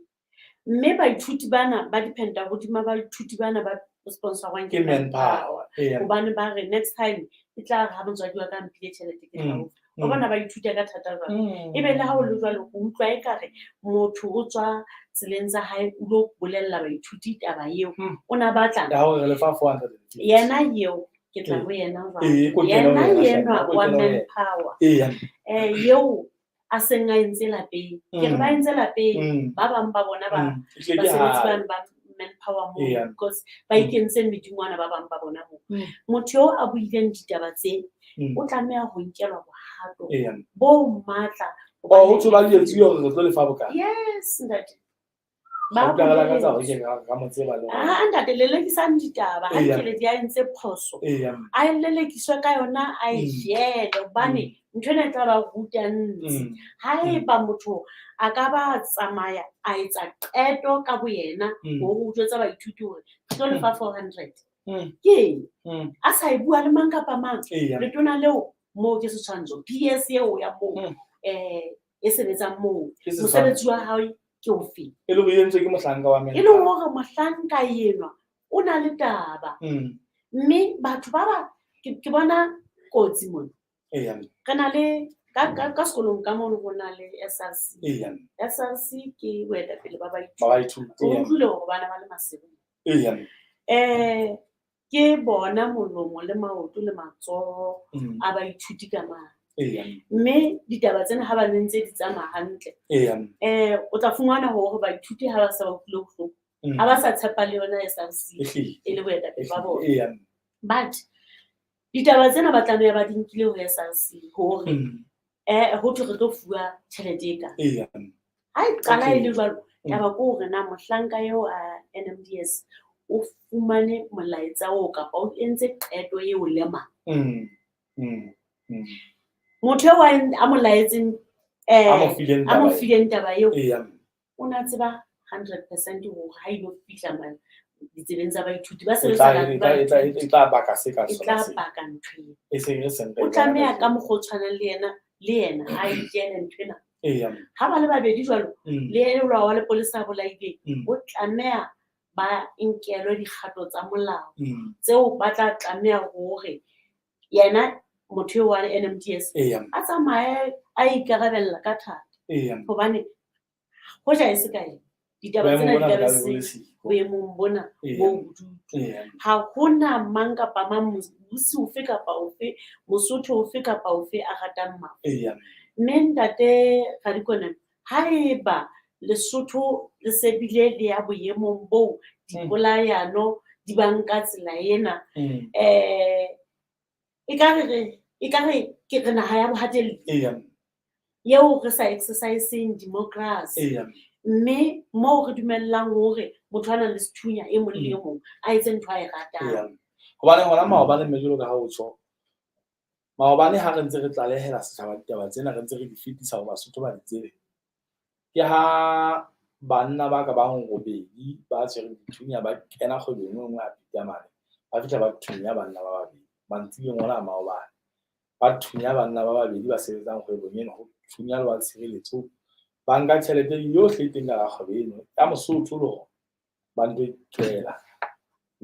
Mme baithuti bana ba depend-a hodima baithuti bana ba sponsorwang Ke manpower. Eya. Hobane ba re next time e tla re ha motswadi wa ka a mphile tjhelete ke tla o fa. Wa bona ba ithuta ka thata jwang. Ebe le ha ho le jwalo, o utlwa ekare motho o tswa tseleng tsa hae o lo bolella baithuti taba eo. O na batlang. Ya hore re lefa 450. Yena eo ke tla Ee. ho yena jwang. Ee, ko kena ho Yena yena, enwa ko wa kena ho yena. manpower. Eya. Eo a seng a entse lapeng. Ke re ba entse lapeng. Ba bang ba bona ba Ehlile ke basebetsi hae. bano ba manpower moo Eya. because ba ikentse medingwana ba bang ba bona moo. Motho eo a buileng ditaba tse o tlameha ho nkelwa bohato Eya. bo matla. Oh, ho tshoba di etsuwe hore re tlo lefa bokae? Yes, ntate. Ba Ba utlwa ka tsa hore bolelletswe. ke ka mo tseba le hore. Ah, ntate, lelekisang ditaba. Ha Eya. Dikeledi a entse phoso. Eya. A lelekiswe ka yona, a e jele hobane ntho ena e tla ba ruta ntsi. Haeba motho a ka ba tsamaya a etsa qeto ka boyena hore o jwetsa baithuti hore re tlo lefa 400. Ke eng? A sa e bua le mang kapa mang. Eya. Letona leo moo ke setshwantsho, PS eo ya moo, e sebetsang moo. Ke setshwantsho. Mosebetsi wa hae ke ofe? E le hore e entswe ke mohlanka wa E le hore mohlanka enwa o na le taba. Mme batho ba ba ke bona kotsi mona. Eya. Re na le ka sekolong ka mono ho na le SRC. Eya. SRC ke boetapele ba baithuti. Ba baithuti, O eya. utlwile hore bana ba le Maseru. Eya. Ke bona molomo le maoto le matsoho a baithuti ka mane. Eya. Mme ditaba tsena ha ba ne ntse di tsamaya hantle. Eya. O tla fumana hore baithuti ha ba sa ba utlwile bohloko. Ha ba sa tshepa le yona SRC Ehlile. e le boetapele ba bona. Eya. But ditaba tsena ba tlameha ba di nkile ho SRC hore ho thwe re tlo fuwa tjhelete e kae. Eya. Ha e qala e le Okay. jwalo, taba ke hore na mohlanka eo a NMDS o fumane molaetsa oo kapa o entse qeto eo le mang. Motho eo a mo laetseng, A mo fileng a mo taba eo. fileng taba eo, Eya. o na tseba 100% hore ha ilo fihla ditsebeng tsa baithuti, ba E sebetsa ka baithuti. tla baka se ka E sona tla se. baka ntho eo. E seng re seng re O bona tlameha kajeno. ka mokgwa o tshwanang le yena, le yena a ikele ntho ena. Eya. Ha ba le babedi jwalo, le elwa wa lepolesa a bolaileng, o tlameha ba nkelwe dikgato tsa molao tseo ba tla tlameha hore yena motho eo wa NMDS Eya. a tsamaye a ikarabella ka thata. Eya. Hobane hoja e se ka ena, ditaba Boemong tsena di bona ka bo be ka be bo le se siko. boemong bona Eya. bo bodutu. Eya. Ha hona mang kapa mang, mmusi ofe kapa ofe, Mosotho ofe kapa ofe a ratang mafu. Eya. Mme ntate Radikone, haeba Lesotho le se bile le ya boemong boo dipolayano di bang ka tsela ena, ekare re, ekare ke re naha ya bohatelli. Eya. Eo re sa exerciseng democracy. Eya. Mme moo re dumellang hore motho a nang le sethunya e mong le e mong a etse ntho a e ratang. Eya. Hobane hona maobane mme jwalo ka ha o tjho, maobane ha re ntse re tlalehela setjhaba ditaba tsena, re ntse re di fetisa hore Basotho ba di tsebe. Ke ha banna ba ka bang robedi ba tshwereng dithunya ba kena kgwebong e nngwe ya Peter mane, ba fihla ba thunya banna ba babedi mantsiboyeng ona a maobane. Ba thunya banna ba babedi ba sebetsang kgwebong eno, ho thunya le wa tshireletso. Ba nka tjhelete yohle e teng ka hara kgwebo eno ya Mosotho le hona ba nto itswela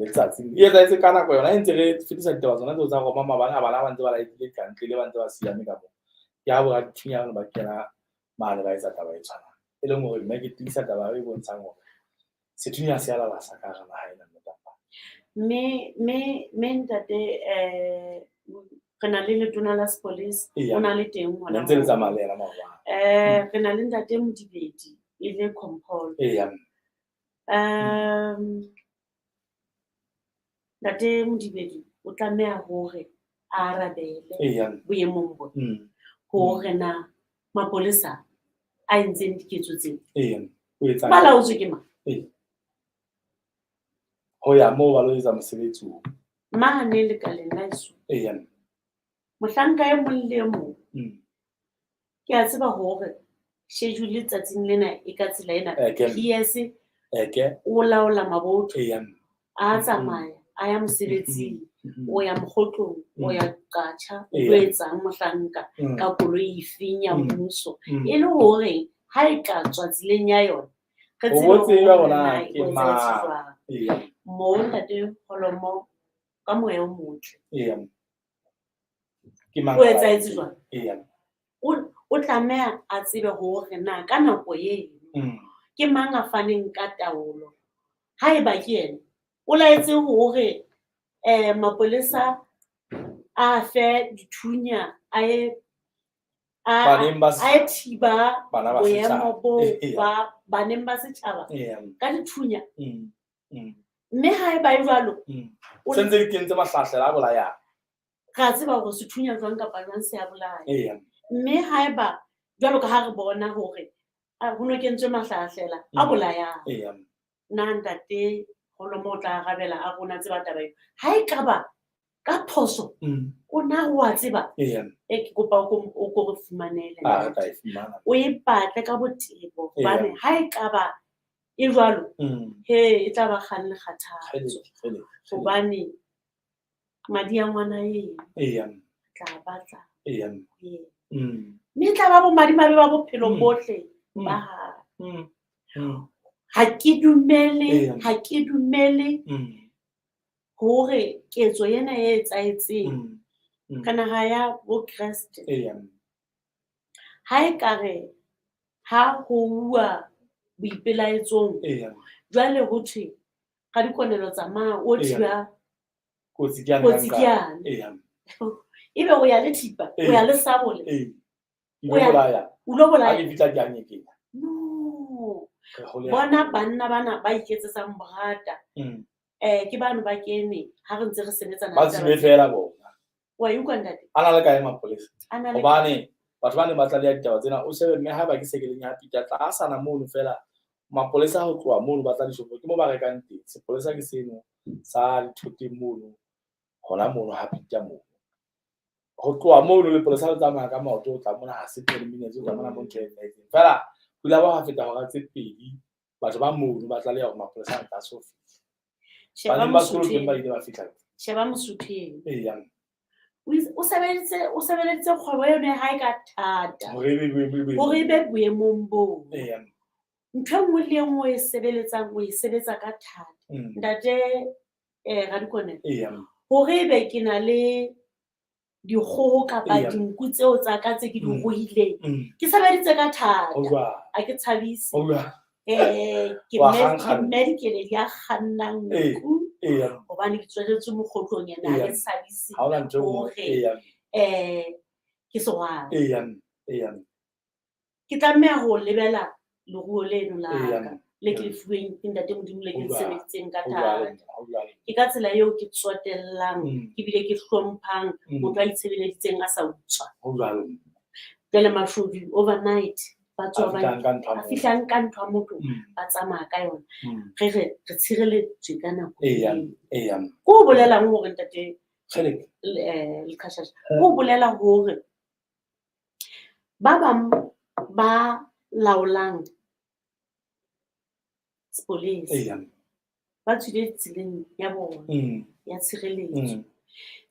letsatsi. E etsahetse ka nako yona e ntse re fetisa ditaba tsona tseo tsa Roma maobane ha bana ba ntse ba laetile kantle le ba ntse ba siame ka moo. Ke ha boradithunya bana ba kena mane ba etsa taba e tshwanang. E leng hore mme ke tiisa taba e bontshang hore sethunya se a lalasa ka hara naha ena mme taba. Mme ntate, re na le letona la sepolesa, Eya. o na le teng hona Ne ntse le moo. tsamaya le yena maobane. Re na le ntate Modibedi, e le Compol. Eya. Ntate Modibedi o tlameha hore a arabele Eya. boemong bona. Hore na mapolesa a entseng diketso tseo Eya, o etsang? Ba laotswe ke mang? Ee. Ho ya moo ba lo etsa mosebetsi oo. Mane lekaleng la heso. Eya. Mohlanka e mong le e mong ke a tseba hore schedule tsatsing lena e ka tsela ena. Eke. PS Eke. o laola mabotho. Eya. A tsamaya, a ya mosebetsing, o ya mokgotlong, o ya qatjha, o Eya. etsang mohlanka ka koloi efeng ya mmuso. E le hore ha e ka tswa tseleng ya yona, re O tsebe bo tseba hore hore na na ke e etsahetse mang. jwang. Eya. Mo ntate Holomo ka moya o motle. Eya. Ke mang O etsahetse jwang? Eya. O tlameha a tsebe hore na ka nako eno ke mang a faneng ka taolo. Haeba ke yena, o laetse hore mapolesa a fe dithunya a ye Baneng ba a ye thiba bana ba boemo setjhaba. boo Eya. ba baneng ba setjhaba Eya. ka dithunya. Mme haeba e jwalo, o Se ntse di kentse mahlahlela a bolayang. Re a tseba hore sethunya jwang kapa jwang se a bolaya. Eya. Mme haeba jwalo ka ha re bona hore ho no kentswe mahlahlela a bolayang. Eya. Nna ntate Holomo o tla arabela a rona tseba taba eo. Ha ekaba ka phoso o na o a tseba. Eya. E ke kopa o ko re fumanele. A re tla e fumana. O e batle ka botebo Eya. hobane ha ekaba e jwalo, he e tla ba kgang le kgathatso. Kgele, kgele, kgele. Hobane madi a ngwana eno Eya. tla batla. Eya. Ee. Mme e tla ba bomadimabe ba bophelo bohle ba hae. Ha ke dumele, Eya. ha ke dumele hore ketso ena e etsahetseng ka naha ya bo Kreste. Eya. Ha e ka re ha ho uwa boipelaetsong, Eya. jwale ho thwe ka dikonelo tsamaya o Eya. thiba Kotsi ke yane kotsi ka ke nqa. yane. Eya. Ebe o ya le thipa, o Eya. ya le sabole. Ee. O ya Ilo bolaya. O lo bolaya. Ha ke fihla ke a nyekenya. No. Re hole Bona banna bana ba iketsetsang borata. Ke bano ba kene ha re ntse re sebetsana Ba le taba tswile tsena. fela bona. Wa e utlwa ntate? A na le kae mapolesa? A na le Hobane batho ba neng ba tlaleha ditaba tsena, o shebe mme haeba ke sekeleng ya Peter tlasana mono fela, mapolesa ho tloha mono ba tla dishopong, ke mo ba rekang teng. Sepolesa ke seno sa dithoteng mono, hona mono ha Peter mono. Ho tloha mono lepolesa le tsamaya ka maoto ho tla mona, ha se 20 minutes ho tla mona mo ntho e etsahetseng. Feela ho ile ha feta hora tse pedi, batho ba mono ba tlaleha hore mapolesa a ntse a so fihle. Sheba Baneng ba sekolo Mosotho teng ba eno. ile ba fihla. Sheba Mosotho eno. Eya. O itse, o sebeleditse kgwebo eno ya hae ka thata. Hore ebe boemong bo. Hore ebe boemong boo. Eya. Ntho e nngwe le e nngwe o e sebeletsang, o e sebetsa ka thata. Ntate, Radikonelo. Eya. Hore ebe ke na le dikgoho kapa Eya. dinku tseo tsa ka tse ke di ruileng. Mm. Ke sebeditse ka thata. Ho jwang? Ha ke tshabise. Ho jwang? Ke Wa mme, kgang ke kgang. mme Dikeledi ya kgannang Ee. nku. Eya. Hobane ke tsweletswe mokgotlong ena, ha Eya. ke tshabise Ha hona ntho e nngwe. hore, Eya. ke sehwai. Eya. Eya. Ke tlameha ho lebela leruo leno la Eya. ka, le ke Eya. le fuweng ke ntate Modimo le ke le Ho jwalo. sebeditseng ka Ho jwalo, thata. ho jwalo. Ke ka tsela eo ke tsotellang, Mm. ke bile ke hlomphang Mm. motho a itshebeleditseng a sa utswa. Ho jwalo. Jwale mashodu overnight ba A tswa ba fihlang ka ntho ya a motho. fihlang ka ntho ya motho, Mm. ba tsamaya ka yona. Mm. Re re, re tshireletswe ka nako Eya, eo. eya. Ke ho bolelang hore ntate Kgeleke. Leqhashasha, Eh. ke ho bolela hore ba bang ba laolang sepolesa Eya. ba tswile tseleng ya bona Mm. ya tshireletso. Mm.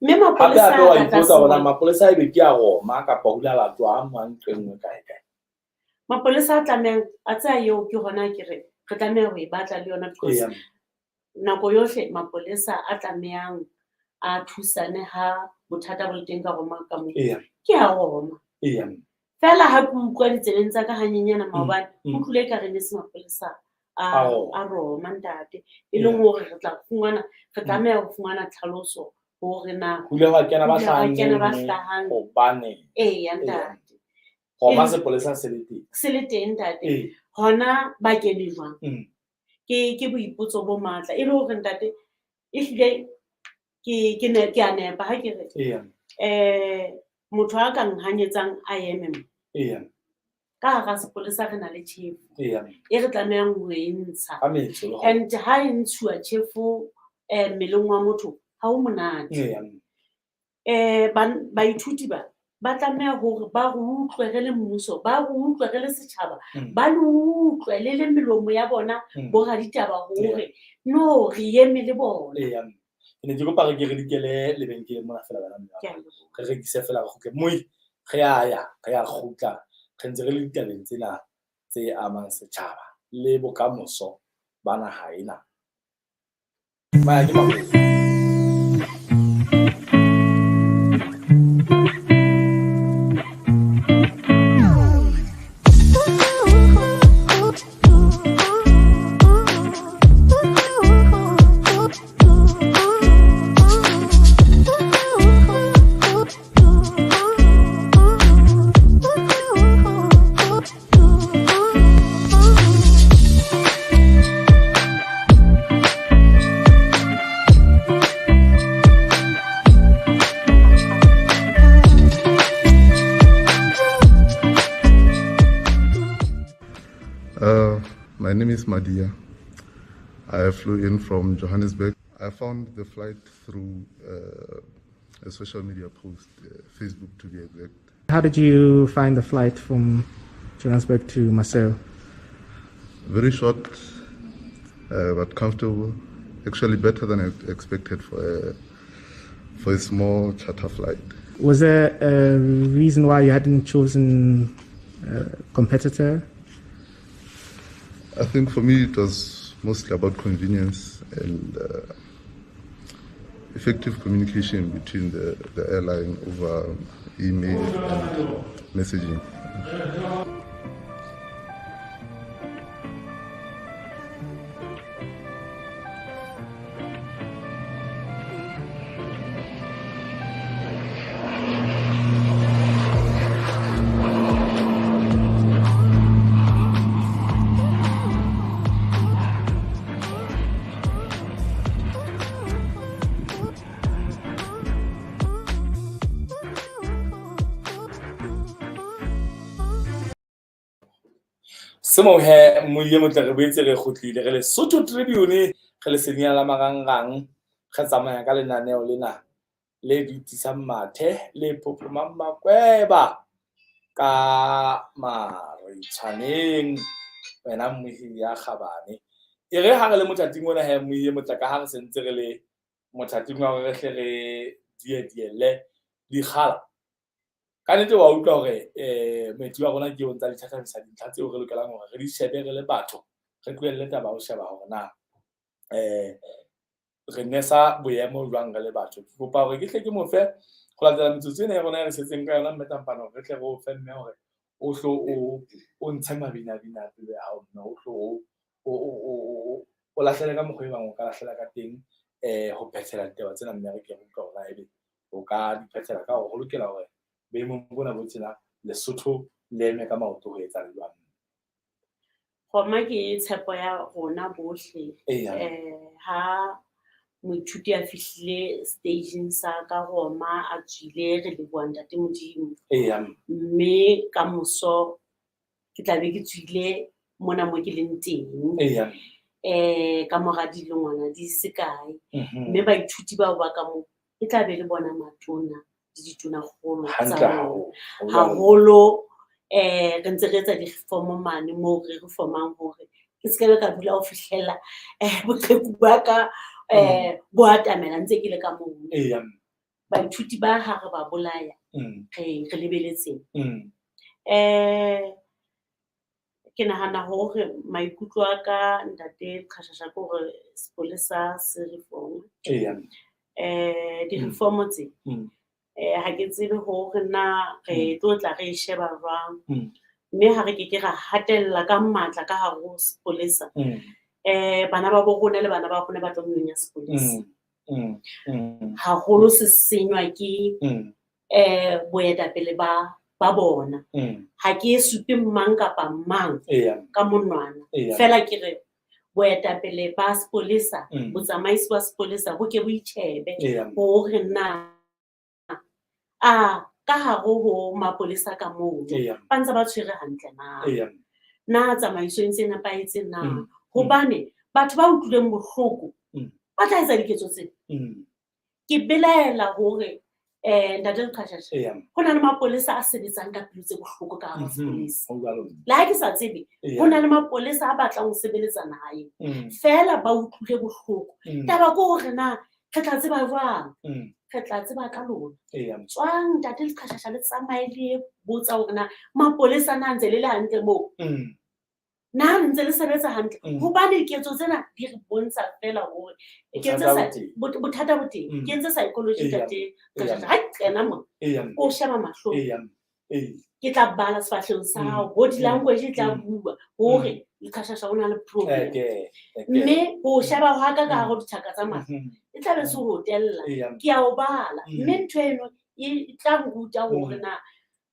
Mme Hape mapolesa hape wa a ka ipotsa tlase hore na mona. mapolesa ebe ke a Roma kapa ho ile a latwa a mang ntho e nngwe kae kae. Mapolesa a tlamehang a tsaya eo ke hona ke re re tlameha ho e batla le yona because Eya. nako yohle mapolesa a tlamehang a thusane ha bothata bo le teng ka Roma ka moo. Eya. Ke a Roma. Eya. Feela ha ke utlwa ditsebeng tsa ka hanyenyana maobane, Mm. utlwile ekare ne se mapolesa A Roma. a Roma ntate. E leng hore re tla fumana, re tlameha ho fumana tlhaloso hore na Ho ile hwa kena ba ho ile hwa hlahang kena ba mono hlahang. hobane. Eya, ntate. Roma Ee. sepolesa se le teng. Se le teng ntate. Ee. Hona ba kene jwang? Mm. Ke boipotso bo matla. E le hore ntate, ehlile ke a nepa ha ke re. Eya. Motho a ka nhanyetsang a eme mo. Eya. Ka hara sepolesa re na le tjhefo Eya. e re tlamehang ho e ntsha. Ka metso le hona. And ha e ntshuwa tjhefo mmeleng wa motho ha ho monate. Eya. Baithuti ba ba tlameha hore ba re utlwe re le mmuso, ba re utlwe re le setjhaba, Mm. ba le utlwe le le melomo ya bona Mm. bo raditaba hore no re eme le bona. Eya. Ke ne ke kopa re ke re dikele lebenkeleng mona fela bana mme Ke a leboha. re rekise fela re kgutle. Moi re a ya, re a kgutla. Re ntse re le ditabeng tsena tse amang setjhaba le bokamoso ba naha ena. Maya ke maholo. My name is Madia. I flew in from Johannesburg. I found the flight through a social media post, Facebook to be exact. How did you find the flight from Johannesburg to Maseru? Very short, but comfortable. Actually better than I expected for a small charter flight. Was there a reason why you hadn't chosen a competitor? I think for me it was mostly about convenience and effective communication between the airline over email and messaging. Semohe moile motle re boetse re kgutlile re le Sotho Tribune re le senya la marangrang re tsamaya ka lenaneo lena le dutisang mathe le phophomang makweba ka maritshwaneng wena mmohi ya kgabane. E re ha re le mothating ona he moile motle ka ha re sentse re le mothating wa hore re hle re diedielle dikgala. Ka nnete wa utlwa hore moeti wa rona ke o ntsa di thathamisa dintlha tseo re lokelang hore re di shebe re le batho, re tlohelle taba ya ho sheba hore na re nesa boemo jwang re le batho. Ke kopa hore ke hle ke mo fe ho latela metsotso ena ya rona e re setseng ka yona mme Tampane hore re tle re o fe mme hore o hlo o ntshe mabinabina a pelo ya hao mme o hlo o lahlele ka mokgwa e bang o ka lahlela ka teng ho phethela ditaba tsena mme re ke re utlwa hore na ebe o ka di phethela ka hore ho lokela hore boemong bona bo tjena Lesotho le eme ka maoto ho etsa jwang. Roma ke tshepo ya rona bohle. Eya. Ha moithuti a fihlile stageng sa ka Roma a tswile re leboha Ntate Modimo. Eya. Mme ka moso ke tla be ke tswile mona mo ke leng teng. Eya. Ka mora dilengwana di se kae. Mhm. Mme baithuti bao ba ka moo e tla be le bona matona le ditonakgolo tsa Hantle rona. haholo. Haholo re ntse re etsa di-reform mane moo re reformang hore ke se ke ka dula ho fihlela boqheku ba ka bo atamela ntse ke le ka moo. Eya. Baithuti ba ha re ba bolaya Mm. re lebeletseng. Mm. Ke nahana hore maikutlo a ka Ntate Qhashasha ke hore sepolesa se reform. Eya. Di-reform tse Mm. ha ke tsebe hore na re tlo tla re e sheba jwang. Mm. Mme ha re ke ke ra hatella ka matla ka hare ho sepolesa. Mm. Bana ba bo rona le bana ba rona ba tlo nyonya sepolesa. Mm. Mm. Mm. Haholo se senywa ke Mm. boetapele ba bona. Mm. Ha ke supe mang kapa mang Eya. ka monwana. Eya. Feela ke re boetapele ba sepolesa, Mm. botsamaisi ba sepolesa bo ke bo itjhebe Eya. hore na a Ka hare ho mapolesa ka moo ba ntse ba tshwere hantle na? Na tsamaiso e ntse e nepahetse na? Hobane batho ba utlwileng bohloko ba tla etsa diketso tsena. Ke belaela hore ntate Leqhashasha, ho na le mapolesa a sebetsang ka pelo tse bohloko ka hara sepolesa. Le ha ke sa tsebe, ho na le mapolesa a batlang ho sebeletsa naha ena. Feela ba utlwile bohloko. Taba ke hore na re tla tseba jwang? Re tla tseba ka lona. Tswang ntate Leqhashasha le tsamaye le ye botsa hore na mapolesa na ntse le le hantle moo. Na le ntse le sebetsa hantle? Hobane ketso tsena di re bontsha feela hore ke entse bothata bo teng. Ke entse psychology ntate Leqhashasha. Ha ke kena mona, o sheba mahlong. Ke tla bala sefahlehong sa hao, body language e tla bua hore Leqhashasha o na le problem. Mme ho sheba hwa ka ka hare ho dithaka tsa mahlo, e tla be se ho tella. Ke a o bala. Mme ntho eno e tla nruta hore na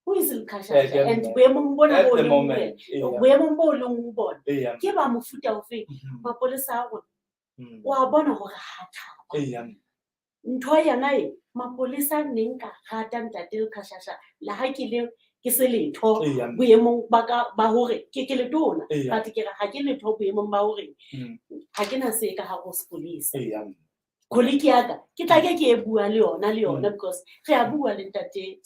who is Leqhashasha and boemong bona bo leng ho boemong bo leng ho bona ke ba mofuta ofe? Mapolesa a rona wa bona hore ha thaba. Ntho yona e mapolesa ne nka rata ntate Leqhashasha le ha ke le ke se letho boemong ba ka ba hore ke ke letona, but ke re ha ke letho boemong ba hore ha ke na se ka hare ho sepolesa. Colleague ya ka ke tla ke ke e bua le yona le yona because re a bua le ntate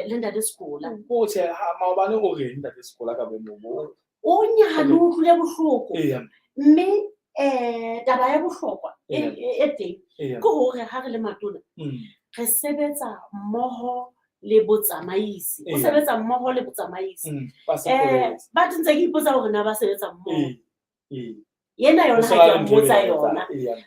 le ntate Sekola. O tjhe, ha maobane o reng ntate Sekola ka boemong bo? O nyahame, o utlwile bohloko. Mme taba ya bohlokwa e teng ke hore ha re le matona re sebetsa mmoho le botsamaisi. O sebetsa mmoho le botsamaisi. But ntse ke ipotsa hore na ba sebetsa mmoho. Yena yona ha ke a mmotsa yona.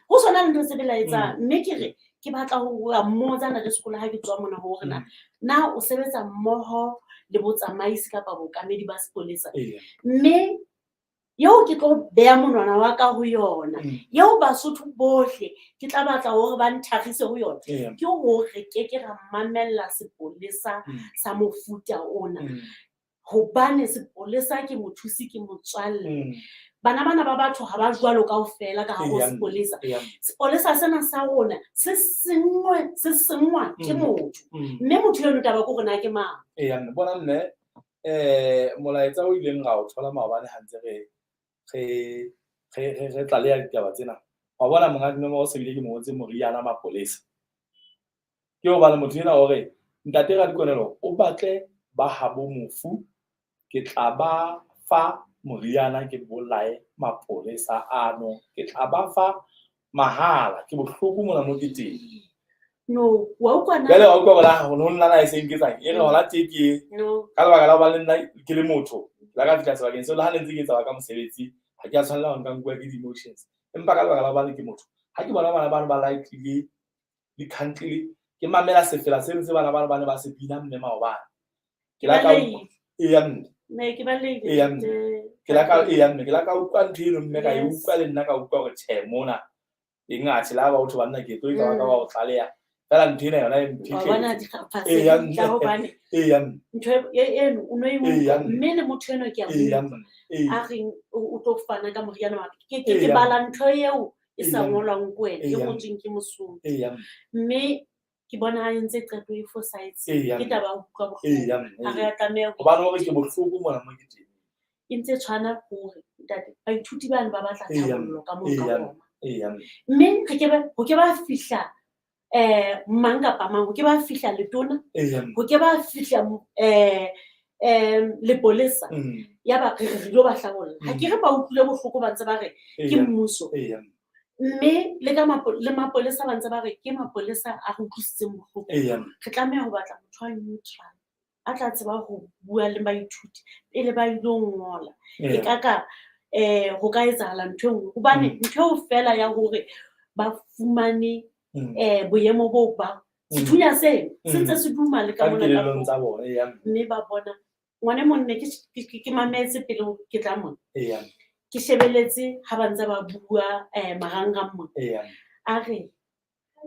Ho sona le ntho tse belaetsang. Mme ke re ke batla ho ya mmotsa ntate Sekola ha ke tswa mona hore na na o sebetsa mmoho le botsamaisi kapa bookamedi ba sepolesa. Mme eo ke tlo beha monwana wa ka ho yona, eo Basotho bohle ke tla batla hore ba nthagise ho yona, ke hore ke ke ra mamella sepolesa sa mofuta ona. Hobane sepolesa ke mothusi, ke motswalle. Bana bana ba batho ha ba jwalo kaofela ka hare ho sepolesa. Sepolesa sena sa rona se senngwe, se senngwa ke motho. Mme motho eno taba ke hore na ke mang. Mme bona mme, molaetsa o ileng ra o thola maobane ha ntse re tlaleha ditaba tsena. Wa bona monga dinomoro se bile ke mo ngotse moriana mapolesa. Ke hobane motho ena o re ntate Radikonelo o batle ba habo mofu, ke tla ba fa moriana ke bolaye mapolesa ano, ke tla ba fa mahala, ke bohloko mona mo ke teng. No, wa utlwa na? Jwale wa utlwa hore ho no nna na e seng ke tsang. E re hona tje ke No. Ka lebaka la hobane le nna ke le motho, la ka fihla sebakeng seo le ha ne ntse ke etsa ka mosebetsi, ha ke a tshwanela ho nka nkuwa ke di-emotions. Empa ka lebaka la hobane ke motho, ha ke bona bana bano ba lightile di-country, ke mamela sefela seno se bana bano ba ne ba se bina mme maobane. Ke la ka utlwa. Eya mme. Ne ke balehile. Eya mme. Ke la ka, eya mme, ke la ka utlwa ntho eno mme ka e utlwa le nna ka utlwa hore tjhe mona eng atjhe la ba batho banna ke tlo etsa ba ka ba o tlaleha. Fela ntho ena yona e Wa bona mphihletse. dikgapha Eya tse mme. tsa hobane Eya mme. ntho eno o no e Eya utlwa. mme. Mme le motho eno ke a mo Eya utlwa. mme. Eya. A reng o tlo fana ka moriana wa ka. Ke Eya. bala ntho eo e sa Eya. ngolwang ko wena, e Eya. ngotsweng ke Mosotho. Eya mme. Mme ke bona a entse qeto e fosahetseng. Eya Ke mme. taba ya ho utlwa bohloko. Eya mme. Ha re a tlameha ho Hobane hore ke bohloko mona mo ke teng. E ntse tshwana hore ntate baithuti bane ba batla Eya. thabollo ka moo ka Eya. bona. Eya mme. Mme re ke ba, ho ke ba fihla mang kapa mang, ho ke ba fihla letona, Eya mme. ho ke ba fihla lepolesa. Ya ba re re lo ba hlabolla. Ha ke re ba utlwile bohloko ba ntse ba re ke mmuso. Eya. Mme le ka le mapolesa ba ntse ba re ke mapolesa a re utlwisitseng bohloko. Eya. Re tlameha ho batla motho wa neutral a tla tseba ho bua le baithuti pele ba ilo ngola. E ka ka ho ka etsahala ntho e nngwe. Hobane ntho eo fela ya hore ba fumane boemo boo ba sethunya seno se ntse se duma le ka Ka mona ka dikelellong tlung. tsa bona, eya. Mme ba bona ngwana e mong ne ke mametse pele ke tla mona. Eya. Ke shebeletse ha ba ntse ba bua marangrang mona. Eya. A re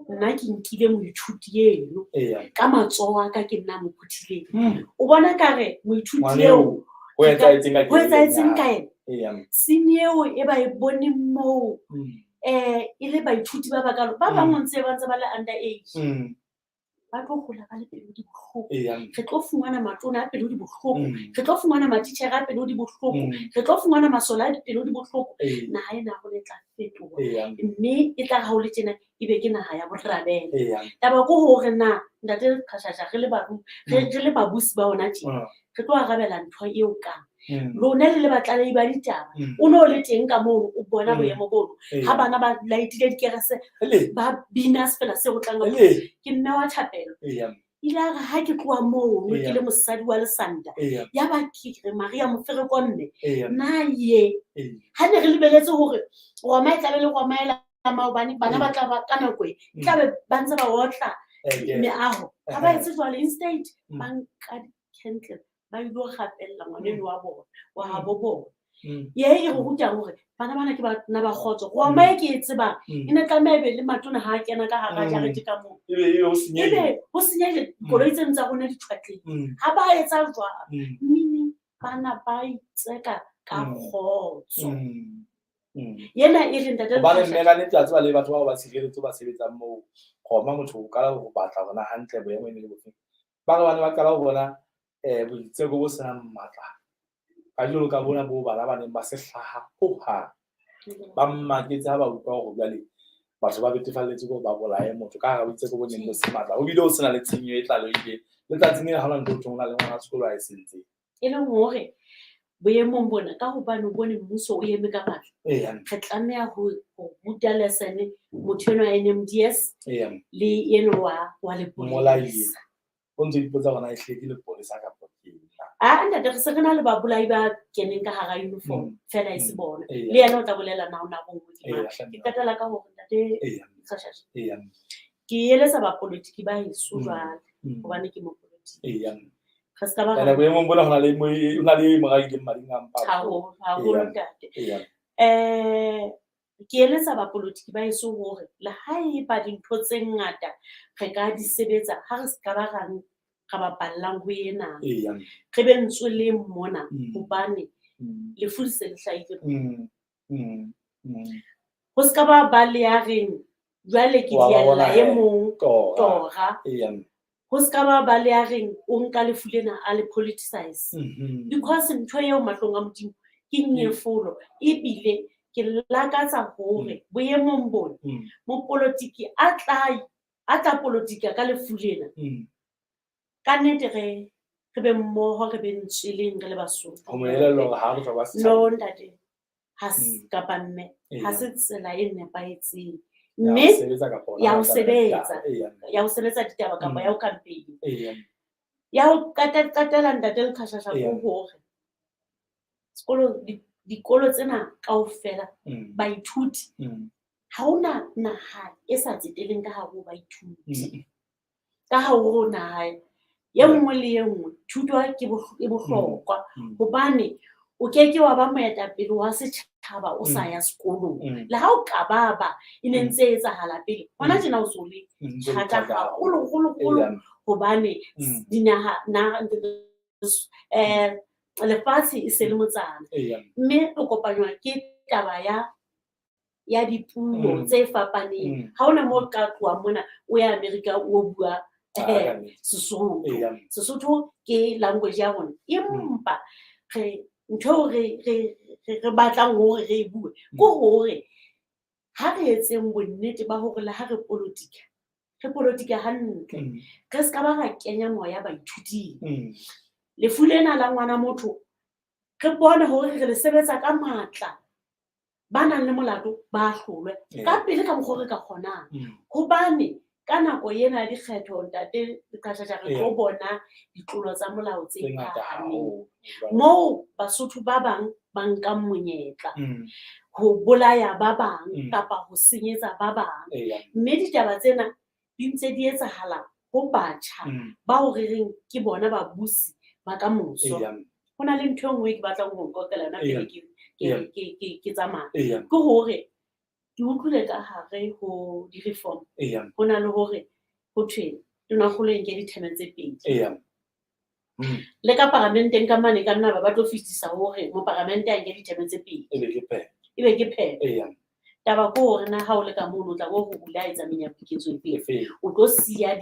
nna ke nkile moithuti eno Eya. ka matsoho a ka ke nna mo phuthileng. O bona ka re moithuti Ngwana eo eo, ho etsahetseng ka ho etsahetseng ka kelellong ena? Eya. Scene eo e ba e boneng moo, e le baithuti ba bakalo, ba bang ntse ba ntse ba le under age. Ba tlo hola ba le pelo di bohloko. Re tlo fumana matona a pelo di bohloko. Re tlo fumana matitjhere a pelo di bohloko. Re tlo fumana masole a pelo di bohloko. Naha ena ya rona e tla fetoha. Mme e tla re ha o le tjena ebe ke naha ya borabele. Taba ke hore na ntate Qhashasha re le re le babusi ba ona tje, re tlo arabela ntho eo kang. Lona le le batlalehi ba ditaba, o no le teng ka mono o bona boemo bono. Ha bana ba laetile dikerese, ba bina sefela se o tlang ke mme wa thapelo. Ile a re ha ke tloha mono ke le mosadi wa Lesanta, ya ba ke re Maria Mofereko mme, na ye. Ha ne re lebeletse hore Roma e tlabe le Roma e la maobane, bana ba tla ba ka nako e, tlabe ba ntse ba otla meaho. Ha ba etse jwalo, instead ba nka di-candle ba ilo gapella ngwaneno wa bona, wa habo bona. Ye e re rutang hore bana bana ke bana ba kgotso. Roma e ke e tsebang, e ne tlameha e be le matona ha a kena ka hara jarete ka moo. Ebe ho senyehile. Ebe ho senyehile, dikoloi tseno tsa rona di tjhwatlehile. Ha ba etsa jwalo, meaning bana ba itseka ka kgotso. Yena e re ntate Hobane mme ka nnete a tseba le batho bao ba tshireletso ba sebetsang moo, Roma motho o qala ho batla hore na hantle boemo e ne le bofeng. Ba re bane ba qala ho bona boitseko bo senang matla. Ka jwalo ka bona bo bana ba neng ba se hlaha hohang. Ba mmaketse ha ba utlwa hore jwale batho ba betefalletswe ke hore ba bolaye motho ka hara boitseko bo neng bo se matla. Ho bile ho sena le tshenyo e tlalehileng. Letsatsing lena ha hona ntho e thweng ho na le ngwana sekolo a e sentseng. E leng hore boemong bona ka hobane o bone mmuso o eme ka matla, re tlameha ho ruta lesson motho enwa wa NMDS le enwa wa lepolesa. O ntse o ipotsa hore na ehlile ke lepolesa kapa ke eng na? Ah, ntate, re se re na le babolai ba keneng ka hara uniform fela e se bona. Le yena o tla bolela na o na bonngwe ke mang. Ke qetela ka hore ntate Khashasha, ke eletsa bapolotiki ba heso jwale, hobane ke mopolotiki. Re ska ba Ene boemong bona hona le mo hona le mora ileng mading a mpa. Haholo, haholo ntate. Ke eletsa bapolotiki ba heso hore le ha eba dintho tse ngata re ka di sebetsa, ha re ska ba ra ra bapallang ho ena. Re be ntswe le mona hobane lefu le se le hlahile. Ho ska ba ba le ya reng jwale ke Wa ba bona diella e he. mong Tora. tora. Ho ska ba ba le ya reng o nka lefu lena a le politicize. Because ntho eo mahlong a Modimo ke nyefolo, ebile ke lakatsa hore boemong bona mopolotiki a tla politika ka lefu lena. Ka nnete re be mmoho, re be ntsweleng re le Basotho. Ho mo elellwa hore ha bohlokwa setjhaba. No ntate, ha se kapa mme, ha se tsela e nepahetseng. Ya ho Mme sebetsa kapa hona ya ho ho tla sebetsa, ditaba, ya ho sebetsa ditaba kapa ya ho campaign. Ya ho qetela ntate Lekhashasha ke hore sekolo, dikolo tsena kaofela, baithuti, ha hona naha e sa tseteleng ka hare ho baithuti. Ka hare ho naha e nngwe le e nngwe, thuto ke e bohlokwa. Hobane o keke wa ba moetapele wa setjhaba o sa ya sekolong. Le ha o ka ba ba, e ne ntse e etsahala pele. Hona tjena o so le thata haholo, holo, holo, hobane dinaha, na, lefatshe e se le motsana. Mme o kopanywa ke taba ya dipuo tse fapaneng. Ha hona moo ka tloha mona o ya Amerika o bua Sesotho. Sesotho ke language ya rona. Empa re ntho eo re batlang hore re e bue ke hore ha re etseng bonnete ba hore le ha re politika, re politika hantle. Re ska ba ra kenya moya baithuting. Lefu lena la ngwana motho re bone hore re le sebetsa ka matla. Ba nang le molato ba hlolwe ka pele ka mokgwa re ka kgonang. Hobane ka nako ena ya dikgetho ntate Leqashasha re tlo bona ditlolo tsa molao tse Tse ngata phahameng. haholo. Moo Basotho ba bang ba nkang monyetla ho bolaya ba bang kapa ho senyetsa ba bang. Mme ditaba tsena di ntse di etsahala ho batjha bao re reng ke bona babusi ba ka moso. Ho na le ntho e nngwe ke batlang ho nqoqela yona pele ke tsamaya. Ke hore ke utlwile ka hare ho di-reform. Ho na le hore ho thwe tonakgolo e nke ditheme tse pedi. Le ka paramenteng ka mane ka nna ba tlo fetisa hore moparamente a nke ditheme tse pedi. Ebe ke pheto. Ebe ke pheto. Taba ke hore na ha o le ka mono o tla bo ho bula etsa menyabuketso efe. Efe. O tlo siya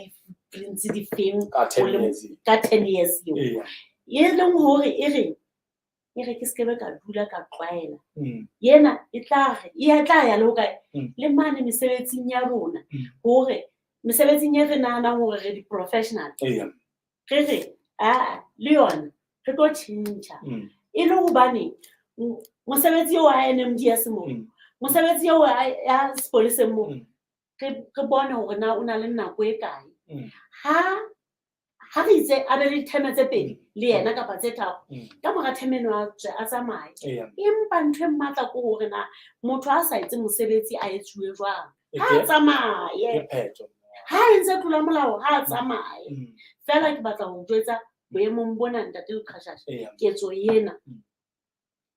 di-disciplines di feng Ka 10 o le- years. ka 10 years eo. Eya. E leng hore e re e re ke sekebe ka dula ka tlwaela. Mm. Yena e tla re e tla ya le ho kae Mm. le mane mesebetsing ya rona Mm. hore mesebetsing e re nahanang hore re di-professional Eya. re re aa le yona re tlo tjhentjha. Mm. E le hobane mosebetsi eo wa NMDS moo, Mm. mosebetsi eo ya sepoleseng moo, Mm. re bone hore na o na le nako e kae. Mm. Ha re itse a be le ditheme tse pedi le yena kapa tse tharo, Mm. ka mora theme eno a tswe a tsamaye. Eya. Empa ntho e matla ke hore na motho a sa etse mosebetsi a etsuwe jwang. E Ha a tsamaye. Ke phetho. Ha a entse tlola molao, ha a tsamaye. Mm. Feela ke batla ho jwetsa boemong bona ntate Leqhashashe, Eya. ketso ena Mm.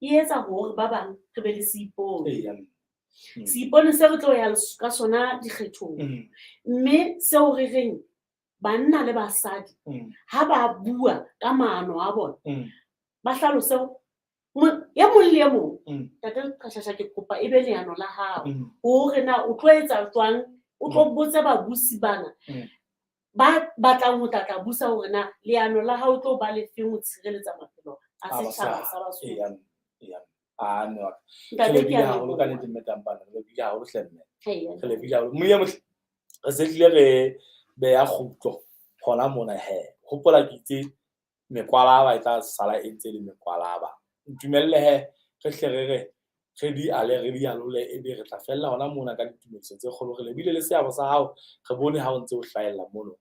e etsa hore ba bang re be le seipone. Eya. Mm. Seipone se re tlo ya ka sona dikgethong. Mm. Mme seo re reng banna le basadi Mm. ha ba bua ka maano a bona, Mm. ba hlalose e mong le e mong. Mm. Ntate Leqhashashe, ke kopa e be leano la hao Mm. hore na o tlo etsa jwang, o tlo botse babusi bana Mm. ba batlang ho tla busa hore na leano la hao tlo ba le feng ho tshireletsa maphelo a A setjhaba basadi. sa Basotho. Eya. Eya. Ah, no. Re Ntate, ke lebohile a haholo ka leboha. nnete mme Tampane, re lebohile haholo hle mme. Eya. Re lebohile haholo. Moya motle, re se tlile re beha kgutlo hona mona he. Hopola ke itse mekwalaba e tla sala e ntse e le mekwalaba. Ntumelle he, re hle re re re di ale re di alole ebe re tla fella hona mona ka ditumediso tse kgolo. Re lebile le seabo sa hao, re bone ha o ntse o hlahella mono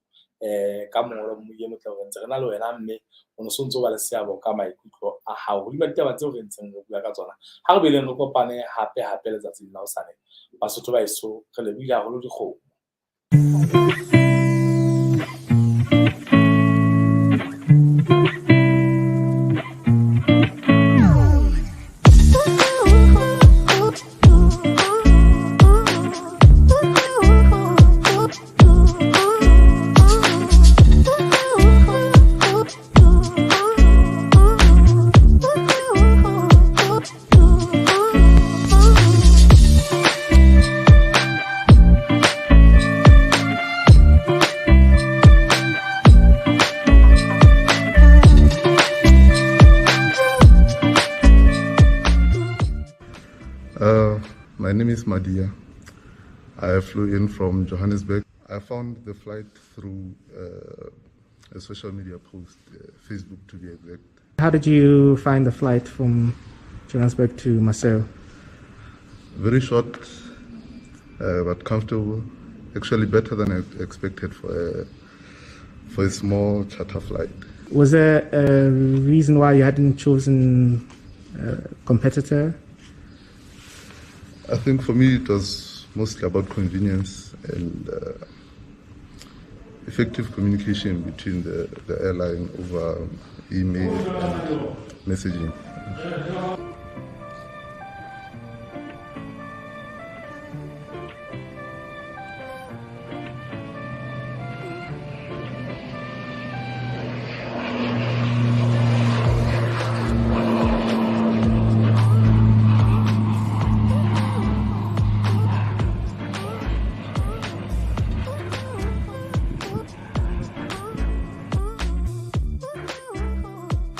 ka mongolo Moya motle hore ntse re na le wena mme o no sontso ba le seabo ka maikutlo a hao hodima ditaba tseo re ntseng re bua ka tsona. Ha re beleng re kopane hape hape letsatsing la hosane. Basotho ba heso, re lebohile haholo dikgomo. My name is Madia. I flew in from Johannesburg. I found the flight through a social media post, Facebook to be exact. How did you find the flight from Johannesburg to Maseru? Very short, but comfortable. Actually better than I expected for a small charter flight. Was there a reason why you hadn't chosen a competitor? I think for me it was mostly about convenience and effective communication between the airline over email and messaging.